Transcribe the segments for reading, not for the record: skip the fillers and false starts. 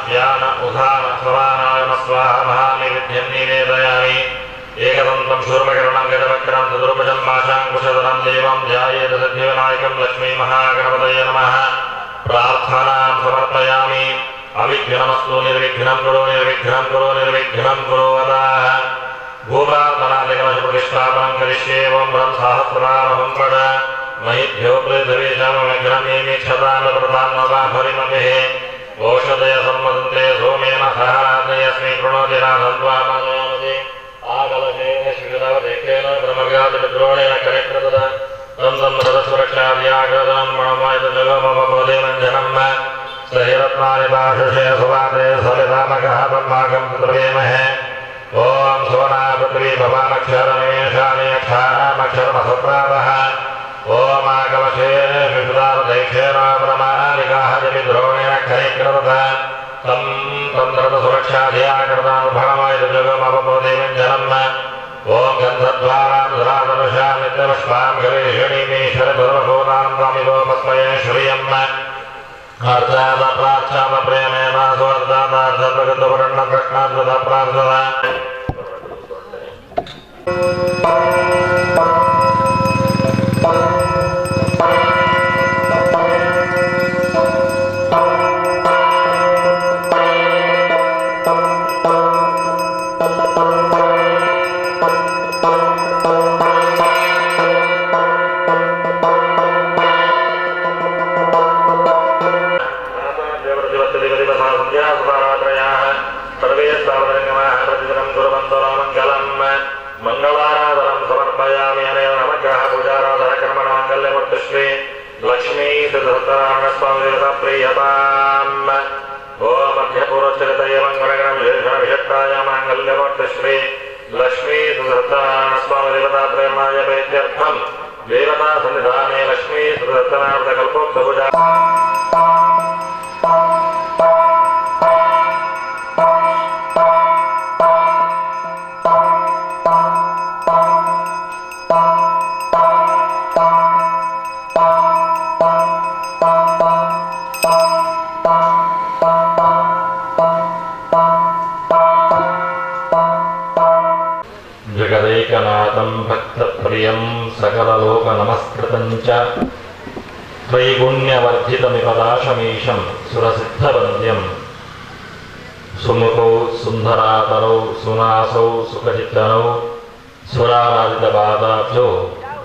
व्यान उदान समानाय स्वाहा महानैवेद्यं निवेदयामि। एकदन्तं शूर्पकर्णं गजवक्त्रं चतुर्भुजं पाशाङ्कुशधरं देवं ध्यायेत सिद्धिविनायकं लक्ष्मीमहागणपतये नमः। प्रार्थनां समर्पयामि। अविघ्नमस्तु निर्विघ्नं कुरु निर्विघ्नं कुरु निर्विघ्नं कुरु वदाः। भूप्रार्थनादिकलशप्रतिष्ठापनं करिष्ये। ओं ब्रह्म सहस्रारहं पड महिभ्यो पृथिवीशमविघ्नमेमि क्षतामप्रधान्नवाभरिमतिः ओषधय सम्मदन्ते सोमेन सह राधयस्मि कृणोति राधन्त्वामादयामसि। आकलशेन शिशुनवदेकेन ब्रह्मगादिद्रोणेन करेकृतदा तं तं रथसुरक्षाद्याकृतं मणमायतजगमपदेमञ्जनं सहिरत्नानि पाशुषे सुवाते सलितामकः तन्माकं चतुर्वेमहे। ॐ सुवना पृथ्वी भवानक्षरनिमेषानि अक्षामक्षरमसुप्रातः। ॐ आकलशे शिशुदारदैक्षेण ब्रह्मादिकाः जपिद्रोणेन खैकृतदा तं तं रथसुरक्षाधियाकृतान् भणमायुजगमपदेवञ्जनम्। ॐ गन्धद्वारां धराधनुषां नित्यपुष्पां गवेषिणीमीश्वरधर्मभूतां तामिवोपस्मये श्रियम्। अर्चाद प्रार्चाद प्रेमेण सुवर्दादार्धप्रगतवर्णकृष्णाद्वद प्रार्थना। मंगलाराधनं समर्पयामि। अनेन नमग्रह पूजाराधन कर्मण माङ्गल्यमूर्तिश्री लक्ष्मी सत्यनारायण स्वामी देवता प्रीयताम्। ॐ मध्यपूर्वचरितये मङ्गलगणं विशेषण माङ्गल्यमूर्तिश्री लक्ष्मी सत्यनारायण स्वामी देवता प्रेरणाय प्रीत्यर्थं देवता सन्निधाने लक्ष्मी सत्यनारायण कल्पोक्तपूजा। जगदैकनाथं भक्तप्रियं सकललोकनमस्कृतं च त्रैगुण्यवर्धितमिपदाशमीशं सुरसिद्धवन्द्यं सुमुखौ सुन्दरातरौ सुनासौ सुखचित्तनौ सुराराधितपादाब्जौ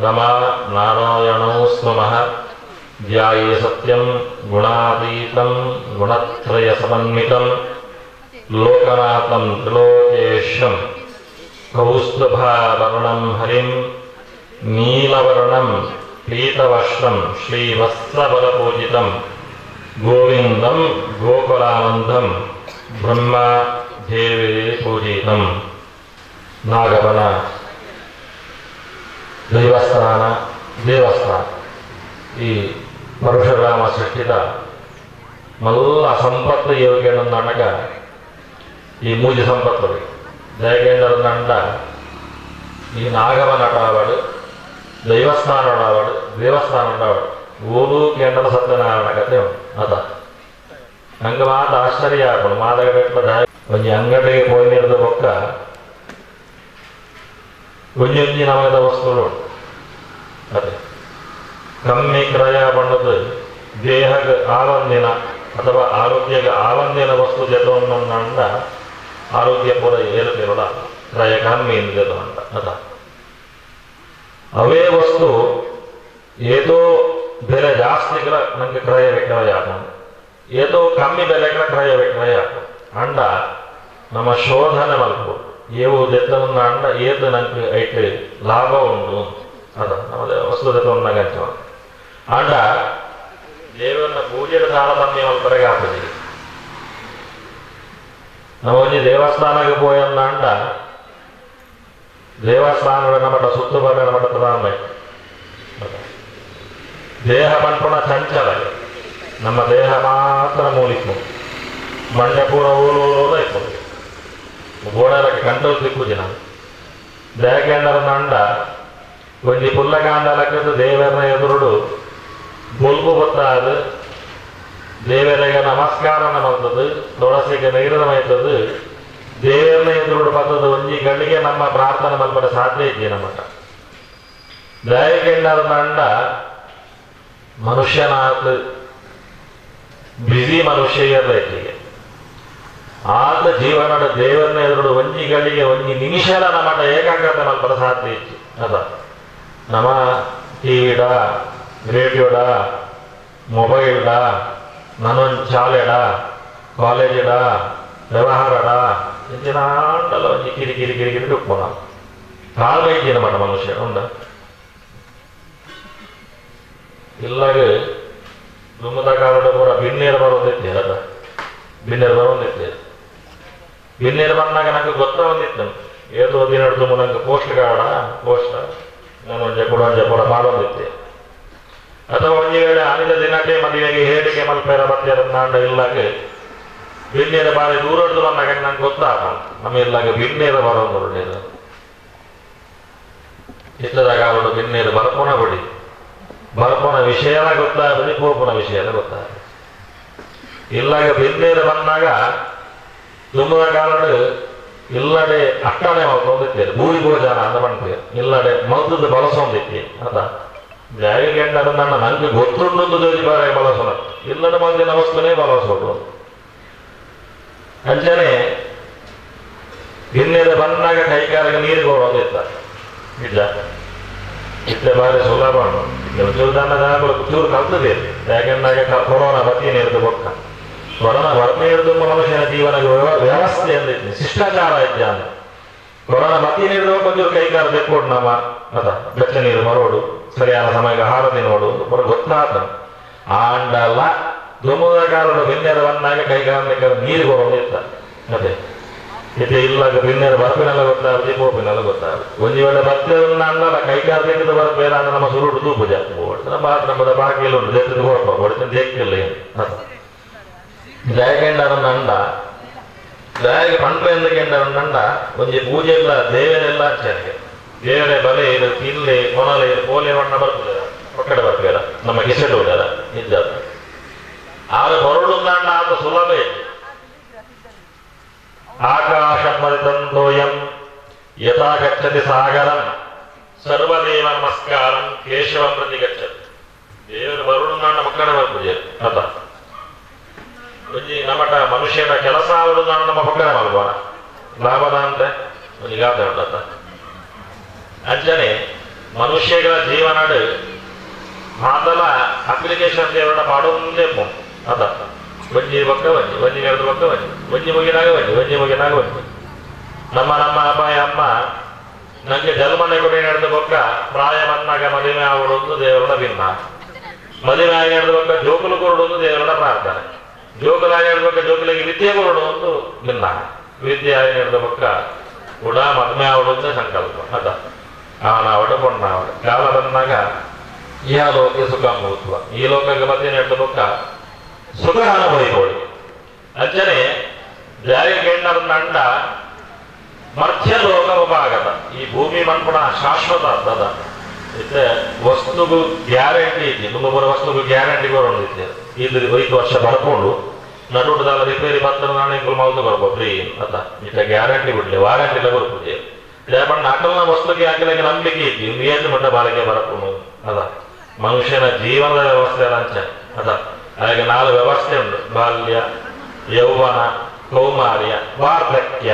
रमा नारायणौ स्मः। ध्याये सत्यं गुणातीतं गुणत्रयसमन्वितं लोकनाथं त्रिलोकेशं कौस्तुभावर्णं हरिं नीलवर्णं पीतवस्त्रं श्रीवत्सबलपूजितं गोविन्दं गोकुलानन्दं ब्रह्मा देवे पूजितं। नागवನ ದೈವಸ್ಥಾನ ದೇವಸ್ಥಾನ ಈ ಪರಶುರಾಮ ಸೃಷ್ಟಿದ ಮಲ್ಲ ಸಂಪತ್ತು ಯೋಗ್ಯನಂದನಗ ಈ ಮೂಜಿ ಸಂಪತ್ತು ಜಯಗೇಂದ್ರನಂಡ ಈ ನಾಗವನಟಾವಡು ದೈವಸ್ಥಾನಡಾವಡು ದೇವಸ್ಥಾನಡಾವಡು ಓಲು ಕೇಂದ್ರ ಸತ್ಯನಾರಾಯಣ ಕತೆ ಅದ ಹಂಗ ಮಾತ ಆಶ್ಚರ್ಯ ಆಪುಂಡು. ಮಾದಗಡೆಟ್ಲ ಒಂಜಿ ಅಂಗಡಿಗೆ ಪೋಯಿನಿರ್ದ ಬೊಕ್ಕ ಒಂಜೊಂಜಿ ನಮದ ವಸ್ತುಗಳು ಅದೇ ಕಮ್ಮಿ ಕ್ರಯ ಪಂಡದು ದೇಹಕ್ಕೆ ಆವಂದಿನ ಅಥವಾ ಆರೋಗ್ಯಕ್ಕೆ ಆವಂದಿನ ವಸ್ತು ಜತವನ್ನಂಡ ಆರೋಗ್ಯ ಪೂರ ಏರುಪೇರುಲ ಕ್ರಯ ಕಮ್ಮಿ ಜತವಂಡ ಅದ ಅವೇ ವಸ್ತು ಏತೋ ಬೆಲೆ ಜಾಸ್ತಿಗಳ ನಮಗೆ ಕ್ರಯ ವಿಕ್ರಯ ಆಗೋಣ ಏತೋ ಕಮ್ಮಿ ಬೆಲೆಗಳ ಕ್ರಯ ವಿಕ್ರಯ ಆಗೋಣ ಅಂಡ ನಮ್ಮ ಶೋಧನೆ ಮಲ್ಪು ಏವು ದೆತ್ತವನ್ನ ಅಂಡ ಏತು ನಂಗೆ ಐಟ್ ಲಾಭ ಉಂಟು ಅದ ನಮ್ಮ ವಸ್ತು ದೆತ್ತವನ್ನ ಗಂಚ ಅಂಡ ದೇವರನ್ನ ಪೂಜೆಯ ತಾರತಮ್ಯ ಮಲ್ಪರೆಗೆ ಆಪುಜಿ. ನಮ್ಮ ಒಂಜಿ ದೇವಸ್ಥಾನಕ್ಕೆ ಪೋಯನ್ನ ಅಂಡ ದೇವಸ್ಥಾನದ ನಮಟ ಸುತ್ತು ಬರ ನಮಟ ಪ್ರಧಾನ ದೇಹ ಪನ್ಪುಣ ಚಂಚಲ ನಮ್ಮ ದೇಹ ಮಾತ್ರ ಮೂಲಿಪ್ಪು ಮಂಡೆ ಪೂರ ಊರು ಇಪ್ಪು ಗೋಡಲಕ್ಕೆ ಕಂಟ್ರೋಲ್ ತಿಕ್ಕುಜಿ ನಾನು ದೇಹಂಡ ಒಂಜಿ ಪುಲ್ಲಕಾಂಡಲಕ್ಕದು ದೇವರನ ಎದುರುಡು ಬೊಲ್ಬು ಬತ್ತಾದು ದೇವರಿಗೆ ನಮ ನಮಸ್ಕಾರನ ಮಾಡ್ತದೆ, ತುಳಸಿಗೆ ನೀರನ ಮೈತದೆ, ದೇವರನ್ನ ಎದುರು ಬರ್ತದೆ. ಒಂಜಿ ಗಳಿಗೆ ನಮ್ಮ ಪ್ರಾರ್ಥನೆ ಮಲ್ಪಡ ಸಾಧ್ಯ ಇದೆಯಾ ನಮ್ಮಟ? ದಯಕೆಂಡ ಮನುಷ್ಯನಾದ ಬಿಸಿ ಮನುಷ್ಯ ಇರಲಿಕ್ಕೆ ಆತ ಜೀವನದ ದೇವರನ್ನ ಎದುರು ಒಂಜಿ ಗಳಿಗೆ ಒಂಜಿ ನಿಮಿಷಲ ನಮ್ಮಟ ಏಕಾಗ್ರತೆ ಮಲ್ಪಡ ಸಾಧ್ಯ ಇತ್ತು. ಅದ ನಮ್ಮ ಟಿವಿಡ, ರೇಡಿಯೋಡ, ಮೊಬೈಲ್ಡ, ನಾನೊಂದು ಶಾಲೆಡ, ಕಾಲೇಜಿಡ, ವ್ಯವಹಾರಡ ಇಂಚಿನಾಂಡಲ ಒಂಜಿ ಕಿರಿ ಕಿರಿ ಕಿರಿ ಕಿರಿ ಉಪ್ಪುನ ಕಾಲ್ವೈದ್ಯನ ಮಟ್ಟ ಮನುಷ್ಯ ಉಂಡ. ಇಲ್ಲಾಗ ದುಮ್ಮದ ಕಾಲದ ಪೂರ ಬಿನ್ನೀರು ಬರೋದಿತ್ತು. ಅದ ಬಿನ್ನೀರು ಬರೋದಿತ್ತು. ಬಿನ್ನೀರು ಬಂದಾಗ ನಂಗೆ ಗೊತ್ತಾಗೊಂದಿತ್ತು, ಏದೋ ದಿನ ಹಿಡಿದು ನಂಗೆ ಪೋಸ್ಟ್ ಕಾರ್ಡ ಪೋಸ್ಟ್ ನಾನು ಒಂಜೆ ಕೂಡ ಒಂಜೆ ಪೂರ ಮಾಡೋದಿತ್ತು. ಅಥವಾ ಒಂಜಿ ವೇಳೆ ಆನಿದ ದಿನಕ್ಕೆ ಮದುವೆಗೆ ಹೇಳಿಕೆ ಮಲ್ಪೇರ ಬತ್ತೆರ ನಾಂಡ ಇಲ್ಲಾಗ ಬಿನ್ನೀರು ಬಾರಿ ದೂರ ಹಿಡಿದು ಬಂದಾಗ ನಂಗೆ ಗೊತ್ತಾಗ ನಮ್ಮ ಇಲ್ಲಾಗ ಬಿನ್ನೀರು ಬರೋದು ಒಳ್ಳೇದು. ಇತ್ತದ ಕಾಲದ ಬಿನ್ನೀರು ಬರ್ಪೋಣ ಬಿಡಿ, ಬರ್ಪೋಣ ವಿಷಯನ ಗೊತ್ತಾಗಲಿ, ಪೋಪುನ ವಿಷಯನ ಗೊತ್ತಾಗಲಿ. ಇಲ್ಲಾಗ ಬಿನ್ನೀರು ಬಂದಾಗ ತುಂಬದ ಕಾಲಡು ಇಲ್ಲಡೆ ಅಟ್ಟಣೆ ಮಲ್ತೊಂದಿತ್ತೇರು, ಭೂರಿ ಭೋಜನ ಅಂತ ಮಾಡ್ತೀವಿ, ಇಲ್ಲಡೆ ಮಲ್ತದ್ದು ಬಳಸೊಂದಿತ್ತಿ. ಅದ ಜಾರಿಗೆ ನನ್ನ ನಂಗೆ ಗೊತ್ತುಂಡು ಜೋಜಿ ಬಾರ ಬಳಸೋಣ, ಇಲ್ಲಡೆ ಮಂದಿನ ವಸ್ತುನೇ ಬಳಸೋಡು. ಅಂಚನೆ ಬಿನ್ನೀರು ಬಂದಾಗ ಕೈಕಾಲಿಗೆ ನೀರು ಕೊಡೋದಿತ್ತ ನಿಜ. ಇತ್ತೆ ಬಾರಿ ಸುಲಭ ಉಂಟು. ಚೂರು ದಣ್ಣ ಜನಗಳು ಚೂರು ಕಲ್ತದೆ. ಯಾಕೆಂದಾಗ ಕೊರೋನಾ ಬತ್ತಿ ನೀರ್ದು ಬೊಕ್ಕ ಕೊರೋನಾ ಬತ್ತಿ ಹಿಡಿದು ಮನುಷ್ಯನ ಜೀವನ ವ್ಯವಸ್ಥೆ ಅಂದಿತ್ತು, ಶಿಷ್ಟಾಚಾರ ಇದ್ದ. ಕೊರೋನಾ ಬತ್ತಿ ನೀರು ಒಂಚೂರು ಕೈಕಾಲು ತೆಕ್ಕೊಡು ನಮ್ಮ ಅದ ಬೆಚ್ಚ ನೀರು ಮರೋಡು, ಸರಿಯಾದ ಸಮಯಕ್ಕೆ ಆಹಾರ ತಿನ್ನೋಡು ಗೊತ್ತಾತ. ಆಂಡಲ್ಲ ದುಮುದ ಕಾಲದ ಬಿನ್ನೆರ ಬಂದಾಗ ಕೈಕಾಲ ನೀರು ಕೊಡೋದಿತ್ತ. ಅದೇ ಇತ್ತೆ ಇಲ್ಲಾಗ ಬಿನ್ನೆರ ಬರ್ಪಿನೆಲ್ಲ ಗೊತ್ತಾಗುತ್ತೆ, ಪೋಪಿನೆಲ್ಲ ಗೊತ್ತಾಗುತ್ತೆ. ಒಂಜಿ ವೇಳೆ ಬತ್ತೆ ಅನ್ನಲ್ಲ ಕೈಕಾಲು ತೆಗೆದು ಬರ್ಬೇಡ ಅಂದ್ರೆ ನಮ್ಮ ಸುರುಟು ತೂಪುಜ ನಮ್ಮದ ಬಾಕಿ ಉಂಟು ದೇಶದ ಕೊಡಪ್ಪ ಕೊಡ್ತೀನಿ ದೇಕಿಲ್ಲ ಏನು. ಜಯಕೆಂಡರನ್ನಂಡ ಜಾಯಗೆ ಪಂಪ ಎಂದಕೆಂಡರನ್ನಂಡ ಒಂಜಿ ಪೂಜೆ ಇಲ್ಲ ದೇವರೆಲ್ಲ ಅಂಚನಿಗೆ ದೇವರೇ ಬಲೆ ಇರು ತಿನ್ಲಿ ಕೊನಲೆ ಇರು ಪೋಲೆ ಬಣ್ಣ ಬರ್ತದೆ ಒಕ್ಕಡೆ ಬರ್ಬೇಡ ನಮ್ಮ ಕಿಸೆಡು ನಿಜ. ಆಗ ಹೊರಡು ಅಂಡ ಆತ ಸುಲಭ ಇದೆ. ಆಕಾಶಮರಿತಂತೋಯಂ ಯಥಾ ಗಚ್ಚತಿ ಸಾಗರಂ ಸರ್ವದೇವ ನಮಸ್ಕಾರಂ ಕೇಶವಂ ಪ್ರತಿ ಗಚ್ಚತಿ. ದೇವರು ಬರುಡು ನಾಡ ಮಕ್ಕಳ ಪೂಜೆ ಅತ ಒಂಜಿ ನಮ್ಮಟ ಮನುಷ್ಯನ ಕೆಲಸ ಆವಡು ನಾನು ನಮ್ಮ ಪಕ್ಕನೆ ಮಲ್ಬೋಣ ಲಾಭದ ಅಂದ್ರೆ ಒಂಜಿ ಗಾದೆ ಉಂಟತ್ತ. ಅಂಚನೆ ಮನುಷ್ಯಗಳ ಜೀವನಡು ಮಾತಲ ಅಪ್ಲಿಕೇಶನ್ ದೇವರ ಮಾಡೋದೇ ಪೋ ಅತ. ಒಂಜಿ ಬಕ್ಕ ಒಂಜಿ ಒಂಜಿ ಎರಡು ಬಕ್ಕ ಒಂಜಿ ಒಂಜಿ ಮುಗಿನಾಗ ಒಂಜಿ ಒಂಜಿ ಮುಗಿನಾಗ ಒಂಜಿ. ನಮ್ಮ ನಮ್ಮ ಅಪ್ಪಾಯ ಅಮ್ಮ ನನಗೆ ಜನ್ಮನೆ ಕೊಡಿ ನಡೆದ ಬೊಕ್ಕ ಪ್ರಾಯ ಬಂದಾಗ ಮದುವೆ ಆವಡೊಂದು ದೇವರನ್ನ ಭಿನ್ನ, ಮದುವೆ ಆಗಿ ನಡೆದ ಬೊಕ್ಕ ಜೋಕುಲು ಕೊರಡೊಂದು ದೇವರನ್ನ ಪ್ರಾರ್ಥನೆ, ಜೋಕುಲಾಗಿ ನಡೆದ ಬೊಕ್ಕ ಜೋಕುಲಿಗೆ ವಿದ್ಯೆ ಕೊರಡೊಂದು ಭಿನ್ನ, ವಿದ್ಯೆ ಆಗಿ ನಡೆದ ಬೊಕ್ಕ ಕೂಡ ಮದುವೆ ಆವಡೊಂದೇ ಸಂಕಲ್ಪ ಅದ. ಅವನಾವಡ ಪೊಣ್ಣಾವಡ ಕಾಲ ಬಂದಾಗ ಈ ಲೋಕ ಸುಖ ಭೂತ್ವ ಈ ಲೋಕಕ್ಕೆ ಮತ್ತೆ ನಡೆದ ಬೊಕ್ಕ ಸುಖ ಅನುಭವಿಕೊಳ್ಳಿ. ಅಂಚನೆ ಜಾರಿಗೆ ಅಂಡ ಮರ್ತ್ಯ ಲೋಕ ಉಪಾಗತ ಈ ಭೂಮಿ ಮನ್ಪುಣ ಶಾಶ್ವತ ಅದ. ಇತ್ತೆ ವಸ್ತುಗೂ ಗ್ಯಾರಂಟಿ ಇದ್ದಿ ತುಂಬ ವಸ್ತುಗೂ ಗ್ಯಾರಂಟಿ ಕೊರೊಂದಿತ್ತೆ. ಇದು 5 ವರ್ಷ ಬರ್ಕೊಂಡು ನಡುಟದಾಲ ರಿಪೇರಿ ಪತ್ರ ನಾಣೆಗಳು ಮಲ್ದು ಬರ್ಬೋ ಫ್ರೀ ಅತ್ತ. ಇತ್ತೆ ಗ್ಯಾರಂಟಿ ಬಿಡ್ಲಿ ವಾರಂಟಿ ಎಲ್ಲ ಬರ್ಪುಜೆ. ಬಣ್ಣ ಅಕಲ್ನ ವಸ್ತುಗೆ ಹಾಕಲಿಕ್ಕೆ ನಂಬಿಕೆ ಇದ್ದಿ ಏತು ಮಟ್ಟ ಬಾಳಿಕೆ ಬರಪುನು ಅದ. ಮನುಷ್ಯನ ಜೀವನದ ವ್ಯವಸ್ಥೆ ಅಂಚೆ ಅದ. ಹಾಗೆ 4 ವ್ಯವಸ್ಥೆ ಉಂಟು: ಬಾಲ್ಯ, ಯೌವನ, ಕೌಮಾರ್ಯ, ವಾರ್ಧಕ್ಯ.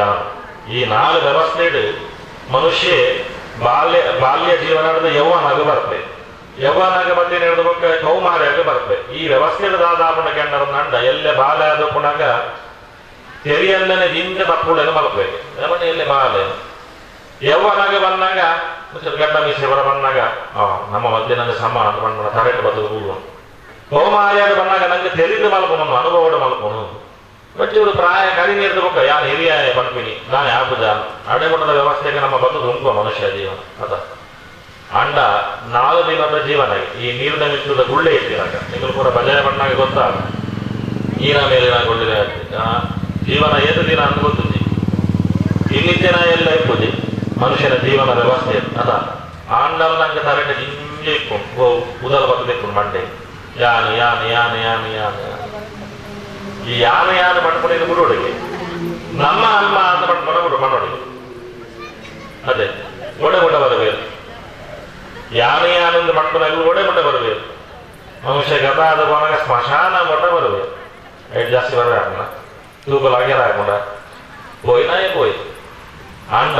ಈ 4 ವ್ಯವಸ್ಥೆ ಮನುಷ್ಯ ಬಾಲ್ಯ ಬಾಲ್ಯ ಜೀವನದ ಯೌವನಾಗ ಬರ್ತದೆ, ಯೌವನಾಗ ಮತ್ತೆ ನಡೆದ ಕೌಮಾರ್ಯಾಗ ಬರ್ತದೆ. ಈ ವ್ಯವಸ್ಥೆ ದಾದಾಪುಣ ಕೆಂಡರ ಎಲ್ಲೆ ಬಾಲ್ಯ ಆದ ಪುಣಗ ತೆರಿಯಲ್ಲನೆ ದಿಂದೆ ತಪ್ಪುಳನ್ನು ಮಲ್ಪಬೇಕು. ಎಲ್ಲಿ ಬಾಲ್ಯ ಯೌವನಾಗ ಬಂದಾಗ ಗಡ್ಡ ಮೀಸೆ ಬರ ಬಂದಾಗ ನಮ್ಮ ಮಧ್ಯೆ ನನಗೆ ಸಮ ಅಂತ ಬಂದ ತರಟೆ ಬರ್ತದೆ ಹೂವು. ಕೌಮಾರ್ಯಾಗ ಬಂದಾಗ ನಂಗೆ ತೆರಿದು ಮಲ್ಪನು ಅನುಭವದ ಮಲ್ಪನು. ಬಟ್ ಇವರು ಪ್ರಾಯ ಕಡಿಮೆ ಇರ್ತಬೇಕು ಯಾರು ಹಿರಿಯ ಪಂಪಿನಿ ನಾನು ಯಾಪುಜ ಅಡೆಮಟ್ಟದ ವ್ಯವಸ್ಥೆಗೆ ನಮ್ಮ ಬಂದು ಉಂಟು ಮನುಷ್ಯ ಜೀವನ ಅದ. ಅಂಡ 4 ದಿನದ ಜೀವನ ಈ ನೀರಿನ ಮಿತ್ರದ ಗುಳ್ಳೆ ಇದ್ದೀರಾಗ ನಿಮ್ಮನ್ನು ಕೂಡ ಭಜನೆ ಬಣ್ಣಾಗ ಗೊತ್ತಾಗ ನೀರ ಮೇಲಿನ ಗುಳ್ಳೆ ಜೀವನ ಏಳು ದಿನ ಅಂತ ಗೊತ್ತುಜಿ ಇನ್ನಿದ್ದಿನ ಎಲ್ಲ ಇಪ್ಪುಜಿ ಮನುಷ್ಯನ ಜೀವನ ವ್ಯವಸ್ಥೆ ಅದ. ಆಂಡಲ್ ನಂಗೆ ತರಟೆ ಜಿಂಜೆ ಇಕ್ಕು ಉದಲ ಬರ್ತದೆ ಮಂಡೆ ಯಾನು ಯಾನು ಯಾನು ಯಾನು ಯಾನು ಈ ಯಾನ ಯಾನ ಪಣ್ಪುನ ಬುಡೋಡಿಗೆ ನಮ್ಮ ಅಮ್ಮ ಅಂತ ಪಣ್ಪುನ ಬಿಡು ಮನೋಡಿಗೆ ಅದೇ ಒಡೆ ಒಡೆ ಬರಬೇಕು ಯಾನ ಯಾನಂದು ಪಣ್ಪುನ ಒಡೆ ಒಡೆ ಬರಬೇಕು ಮನುಷ್ಯ ಗತ ಆದ ಪೋನಾಗ ಸ್ಮಶಾನ ಮೊಟ್ಟ ಬರಬೇಕು ಐಟ್ ಜಾಸ್ತಿ ಬರಬೇಕು ತೂಕಲಾಗ್ಯಾರ ಹಾಕೊಂಡ ಪೋಯಿನಾಯೇ ಪೋಯಿ ಅಂಡ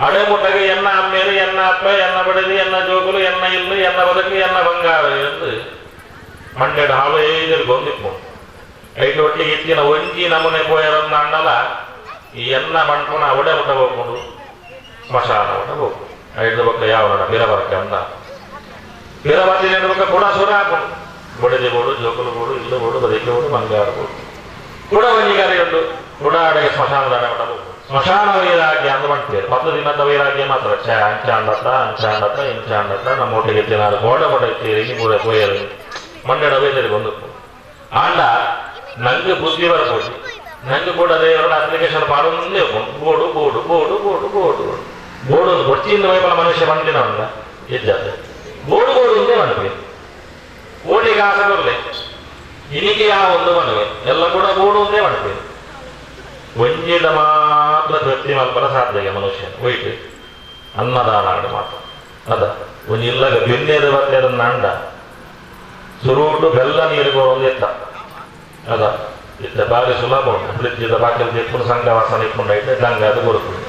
ಅಡೆ ಮುಟ್ಟಗೆ ಎನ್ನ ಅಮ್ಮೇರು ಎನ್ನ ಅಪ್ಪ ಎನ್ನ ಬಡದಿ ಎನ್ನ ಜೋಗುಲು ಎನ್ನ ಇಲ್ಲು ಎನ್ನ ಬದುಕು ಎನ್ನ ಬಂಗಾರ ಎಂದು ಮಂಡ್ಯದ ಹಾಳು ಐದು ಐದು ಒಟ್ಟಿಗೆ ಇತ್ತಿನ ಒಂಜಿ ನಮೂನೆ ಪೋಯರನ್ನ ಅಣ್ಣಲ ಈ ಎನ್ನ ಮಂಟುನ ಒಡೆ ಮುಟ್ಟ ಹೋಗ್ಕೊಂಡು ಸ್ಮಶಾನ ಮುಟ್ಟ ಹೋಗು ಐದು ಬಕ್ಕ ಯಾವ ಬಿರಬರ್ಕ ಅಂದ ಬಿರಬರ್ತಿನ ಬಕ್ಕ ಕೂಡ ಸುರ ಹಾಕೊಂಡು ಬಡದಿ ಬೋಡು ಜೋಕುಲು ಬೋಡು ಇಲ್ಲು ಬೋಡು ಬದುಕೆ ಬೋಡು ಬಂಗಾರ ಬೋಡು ಕೂಡ ಒಂಜಿಗಾರಿ ಉಂಟು ಕೂಡ ಅಡೆಗೆ ಸ್ಮಶಾನದ ಅಡೆ ಮಟ್ಟ ಹೋಗು ಸ್ಮಶಾನ ವೈರಾಗ್ಯ ಅಂತ ಮಾಡ್ತೀರಿ 10 ದಿನದ ವೈರಾಗ್ಯ ಮಾತ್ರ ಅಂಚಾಂಡತ್ತ ಅಂಚಾಂಡತ್ತ ಇಂಚಾಂಡತ್ತ ನಮ್ಮ ಒಟ್ಟಿಗೆ ತಿನ್ನಾರು ಗೋಡೆ ಮೊಟ್ಟೆ ಇತ್ತೀರಿ ಕೂಡ ಪೋಯರು ಮಂಡ್ಯಡ ವೈದ್ಯರಿಗೆ ಒಂದು ಆಂಡ ನಂಗೆ ಬುದ್ಧಿ ಬರ್ಬೋದು ನಂಗೆ ಕೂಡ ದೇವರ ಅಪ್ಲಿಕೇಶನ್ ಪಾಡೊಂದೇ ಬೋಡು ಬೋಡು ಬೋಡು ಬೋಡು ಬೋಡು ಬೋಡು ಬೊಚ್ಚಿಯಿಂದ ವೈಬಲ ಮನುಷ್ಯ ಬಂದಿನ ಅಂದ ಇದ್ದಾದೆ ಬೋಡು ಬೋಡು ಒಂದೇ ಮನವಿ ಕೋಟಿಗೆ ಆಸೆ ಬರಲಿ ಇನಿಗೆ ಯಾವ ಒಂದು ಮನವಿ ಎಲ್ಲ ಕೂಡ ಬೋಡು ಒಂದೇ ಮನವಿ ಒಂಜಿಡ ಮಾತ್ರ ತೃಪ್ತಿ ಮಲ್ಪರ ಸಾಧ್ಯ ಮನುಷ್ಯ ಹೋಯ್ತು ಅನ್ನದಾನ ಆಡು ಮಾತ್ರ ಅದ ಒಂಜಿ ಇಲ್ಲಗ ಬೆನ್ನೇದು ಬರ್ತೇದ ಅಂಡ ಸುರುಟು ಬೆಲ್ಲ ನೀರು ಒಂದು ಎತ್ತ ಅದ ಇತ್ತ ಬಾರಿ ಸುಲಭ ಉಂಟು ಫ್ರಿಜ್ಜಿದ ಬಾಕಿಲ್ ತಿಪ್ಪುನು ಸಂಘ ವಾಸನ ಇಟ್ಕೊಂಡು ಐತೆ ದಂಗ ಅದು ಕೊಡುತ್ತದೆ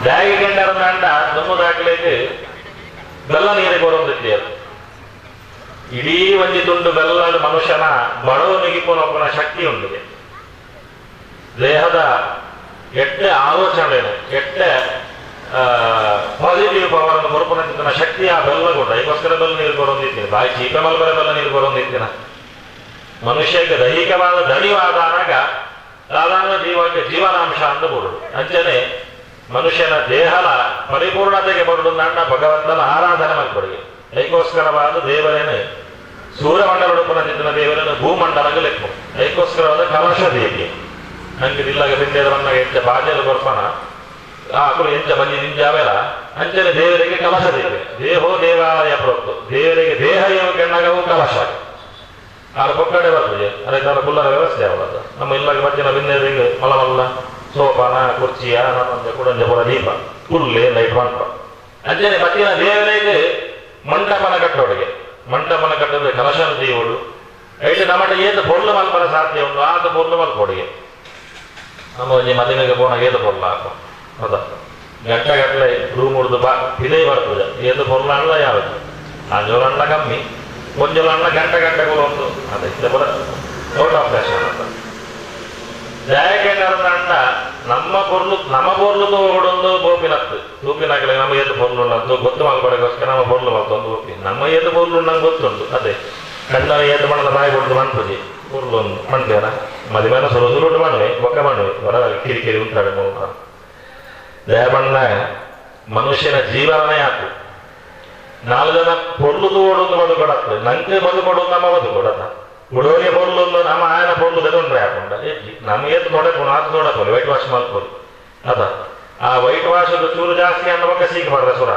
ಬ್ಯಾಗಿ ಗಂಡರ ಅಂಡ ದಾಖಲೆಗೆ ಬೆಲ್ಲ ನೀರು ಕೊಡೊಂದು ಇತ್ತು ಇಡೀ ಒಂಜಿ ತುಂಡು ಬೆಲ್ಲ ಮನುಷ್ಯನ ಬಡವನಿಗೆ ಪೋನೊಬ್ಬನ ಶಕ್ತಿ ಉಂಟಿದೆ ದೇಹದ ಎಟ್ಟೆ ಆಲೋಚನೆ ಎಟ್ಟೆ ಪಾಸಿಟಿವ್ ಪವರ್ ಅನ್ನು ಕೊರಪುನ ಶಕ್ತಿ ಆ ಬೆಲ್ಲ ಕೊಟ್ಟ ಅದಕ್ಕೋಸ್ಕರ ಬೆಲ್ಲ ನೀರು ಕೊರೊಂದಿದ್ದೀನಿ ಬಾಯಿ ಚೀಪ ಮಲ್ಬರ ಬೆಲ್ಲ ನೀರು ಕೊರೊಂದಿತ್ತಿನ ಮನುಷ್ಯಕ್ಕೆ ದೈಹಿಕವಾದ ದಣಿವಾದಾಗ ಸಾಧಾರಣ ಜೀವಕ್ಕೆ ಜೀವನಾಂಶ ಅಂತ ಬರುದು ಅಂಚನೆ ಮನುಷ್ಯನ ದೇಹದ ಪರಿಪೂರ್ಣತೆಗೆ ಬರುದು ನನ್ನ ಭಗವಂತನ ಆರಾಧನೆ ಮಾಡ್ಕೊಡಿಗೆ ಅದಕ್ಕೋಸ್ಕರವಾದ ದೇವರೇನೆ ಸೂರ್ಯಮಂಡಲ ದೇವರನ್ನು ಭೂಮಂಡಲಕ್ಕೆ ಲೆಕ್ಕ ಅದಕ್ಕೋಸ್ಕರವಾದ ಕಲಶ ದೇವಿ ಹಂಗೆ ಇಲ್ಲಾಗ ಬಿಂದೇದ ಬಂದಾಗ ಎಂಚ ಬಾಜೆಲ್ಲ ಬರ್ಪಾನ ಆ ಕುಳು ಎಂಚ ಬಂಜಿ ನಿಂಜಾವೆಲ್ಲ ಅಂಚನೆ ದೇವರಿಗೆ ಕಲಶ ದೇವಿ ದೇಹೋ ದೇವಾಲಯ ಪ್ರೋಕ್ತು ದೇವರಿಗೆ ದೇಹ ಏವ ಕೆಣ್ಣಗವು ಕಲಶ ಆರ ಪೊಕ್ಕಡೆ ಬರ್ತದೆ ಅದಕ್ಕೆ ಅವರ ಕುಲ್ಲರ ವ್ಯವಸ್ಥೆ ಯಾವದ ನಮ್ಮ ಇಲ್ಲಾಗ ಮಧ್ಯಾಹ್ನ ಬಿಂದೇದಿಗೆ ಮಲ್ಲ ಮಲ್ಲ ಸೋಪಾನ ಕುರ್ಚಿಯ ನಮ್ಮಂಜ ಕುಡಂಜ ಪುರ ದೀಪ ಕುಲ್ಲೆ ಲೈಟ್ ಮಂಟಪ ಅಂಚನೆ ಮಧ್ಯಾಹ್ನ ದೇವರಿಗೆ ಮಂಟಪನ ಕಟ್ಟೋಡಿಗೆ ಮಂಟಪನ ಕಟ್ಟೋದು ಕಲಶನ ದೇವಡು ಐಟು ನಮ್ಮಟ ಏತು ಪೊರ್ಲು ಮಲ್ಪರ ಸಾಧ್ಯ ಉಂಟು ಆತ ಪೊರ್ಲು ಮಲ್ಪೊಡಿಗೆ ನಮ್ಮ ಒಂಜಿ ಮದಿಮೆಗೆ ಪೋನಾಗ ಏತು ಪೊರ್ಲು ಹಾಕು ಹೌದಾ ಗಂಟೆ ಗಟ್ಟಲೆ ರೂಮ್ ಹುಡ್ದು ಬಾ ಇದೇ ಬರ್ತದೆ ಏತು ಪೊರ್ಲು ಅಣ್ಣ ಯಾವುದು ಅಂಜೋಲ ಅಣ್ಣ ಕಮ್ಮಿ ಒಂಜೋಲ ಅಣ್ಣ ಗಂಟೆ ಗಂಟೆಗಳು ಒಂದು ಅದೇ ಬರ out of fashion ಅಂತ ಜಾಯಕೆಂಡ ನಮ್ಮ ಪೊರ್ಲು ನಮ್ಮ ಪೊರ್ಲು ತೋಡೊಂದು ಗೋಪಿನತ್ತು ತೂಪಿನಾಗಲಿ ನಮ್ಮ ಏತು ಪೊರ್ಲು ಉಂಟು ಗೊತ್ತು ಮಲ್ಪಡೋಕ್ಕೋಸ್ಕರ ನಮ್ಮ ಪೊರ್ಲು ಮಲ್ತೊಂದು ಗೋಪಿ ನಮ್ಮ ಏತು ಪೊರ್ಲು ನಂಗೆ ಗೊತ್ತುಂಟು ಅದೇ ಕಣ್ಣನ ಏತು ಮಣ್ಣದ ಬಾಯಿ ಕೊಡ್ದು ಮನ್ಪುಜಿ ಪೊರ್ಲು ಒಂದು ಮಣ್ತೇನ ಮದಿಮೇನ ಸುರು ಸುರುಟು ಮಣ್ಣುವೆ ಬೊಕ್ಕ ಮಣ್ಣುವೆ ಹೊರ ಕಿರಿಕಿರಿ ಉಂಟಾಡೆ ಮೂಲಕ ದಯಬಣ್ಣ ಮನುಷ್ಯನ ಜೀವನನೇ ಆತು 4 ಜನ ಪೊರ್ಲು ತೋಡೊಂದು ಬದುಕೊಡತ್ತೆ ನಂಗೆ ಬದುಕೊಡೋದು ನಮ್ಮ ಬದುಕೊಡತ್ತ ಹುಡುಗರಿಗೆ ಪೊರ್ಲು ನಮ್ಮ ಆಯನ ಪೊರ್ಲು ತಗೊಂಡ್ರೆ ಹಾಕೊಂಡ ನಮಗೆ ತೊಡಕೊಂಡು ಆತ ತೊಡಕೊಳ್ಳಿ ವೈಟ್ ವಾಶ್ ಮಾಡ್ಕೊಳ್ಳಿ ಅದ ಆ ವೈಟ್ ವಾಶ್ ಚೂರು ಜಾಸ್ತಿ ಅನ್ನೋ ಬಕ್ಕ ಸೀಕ್ ಬರ್ರೆ ಸುರ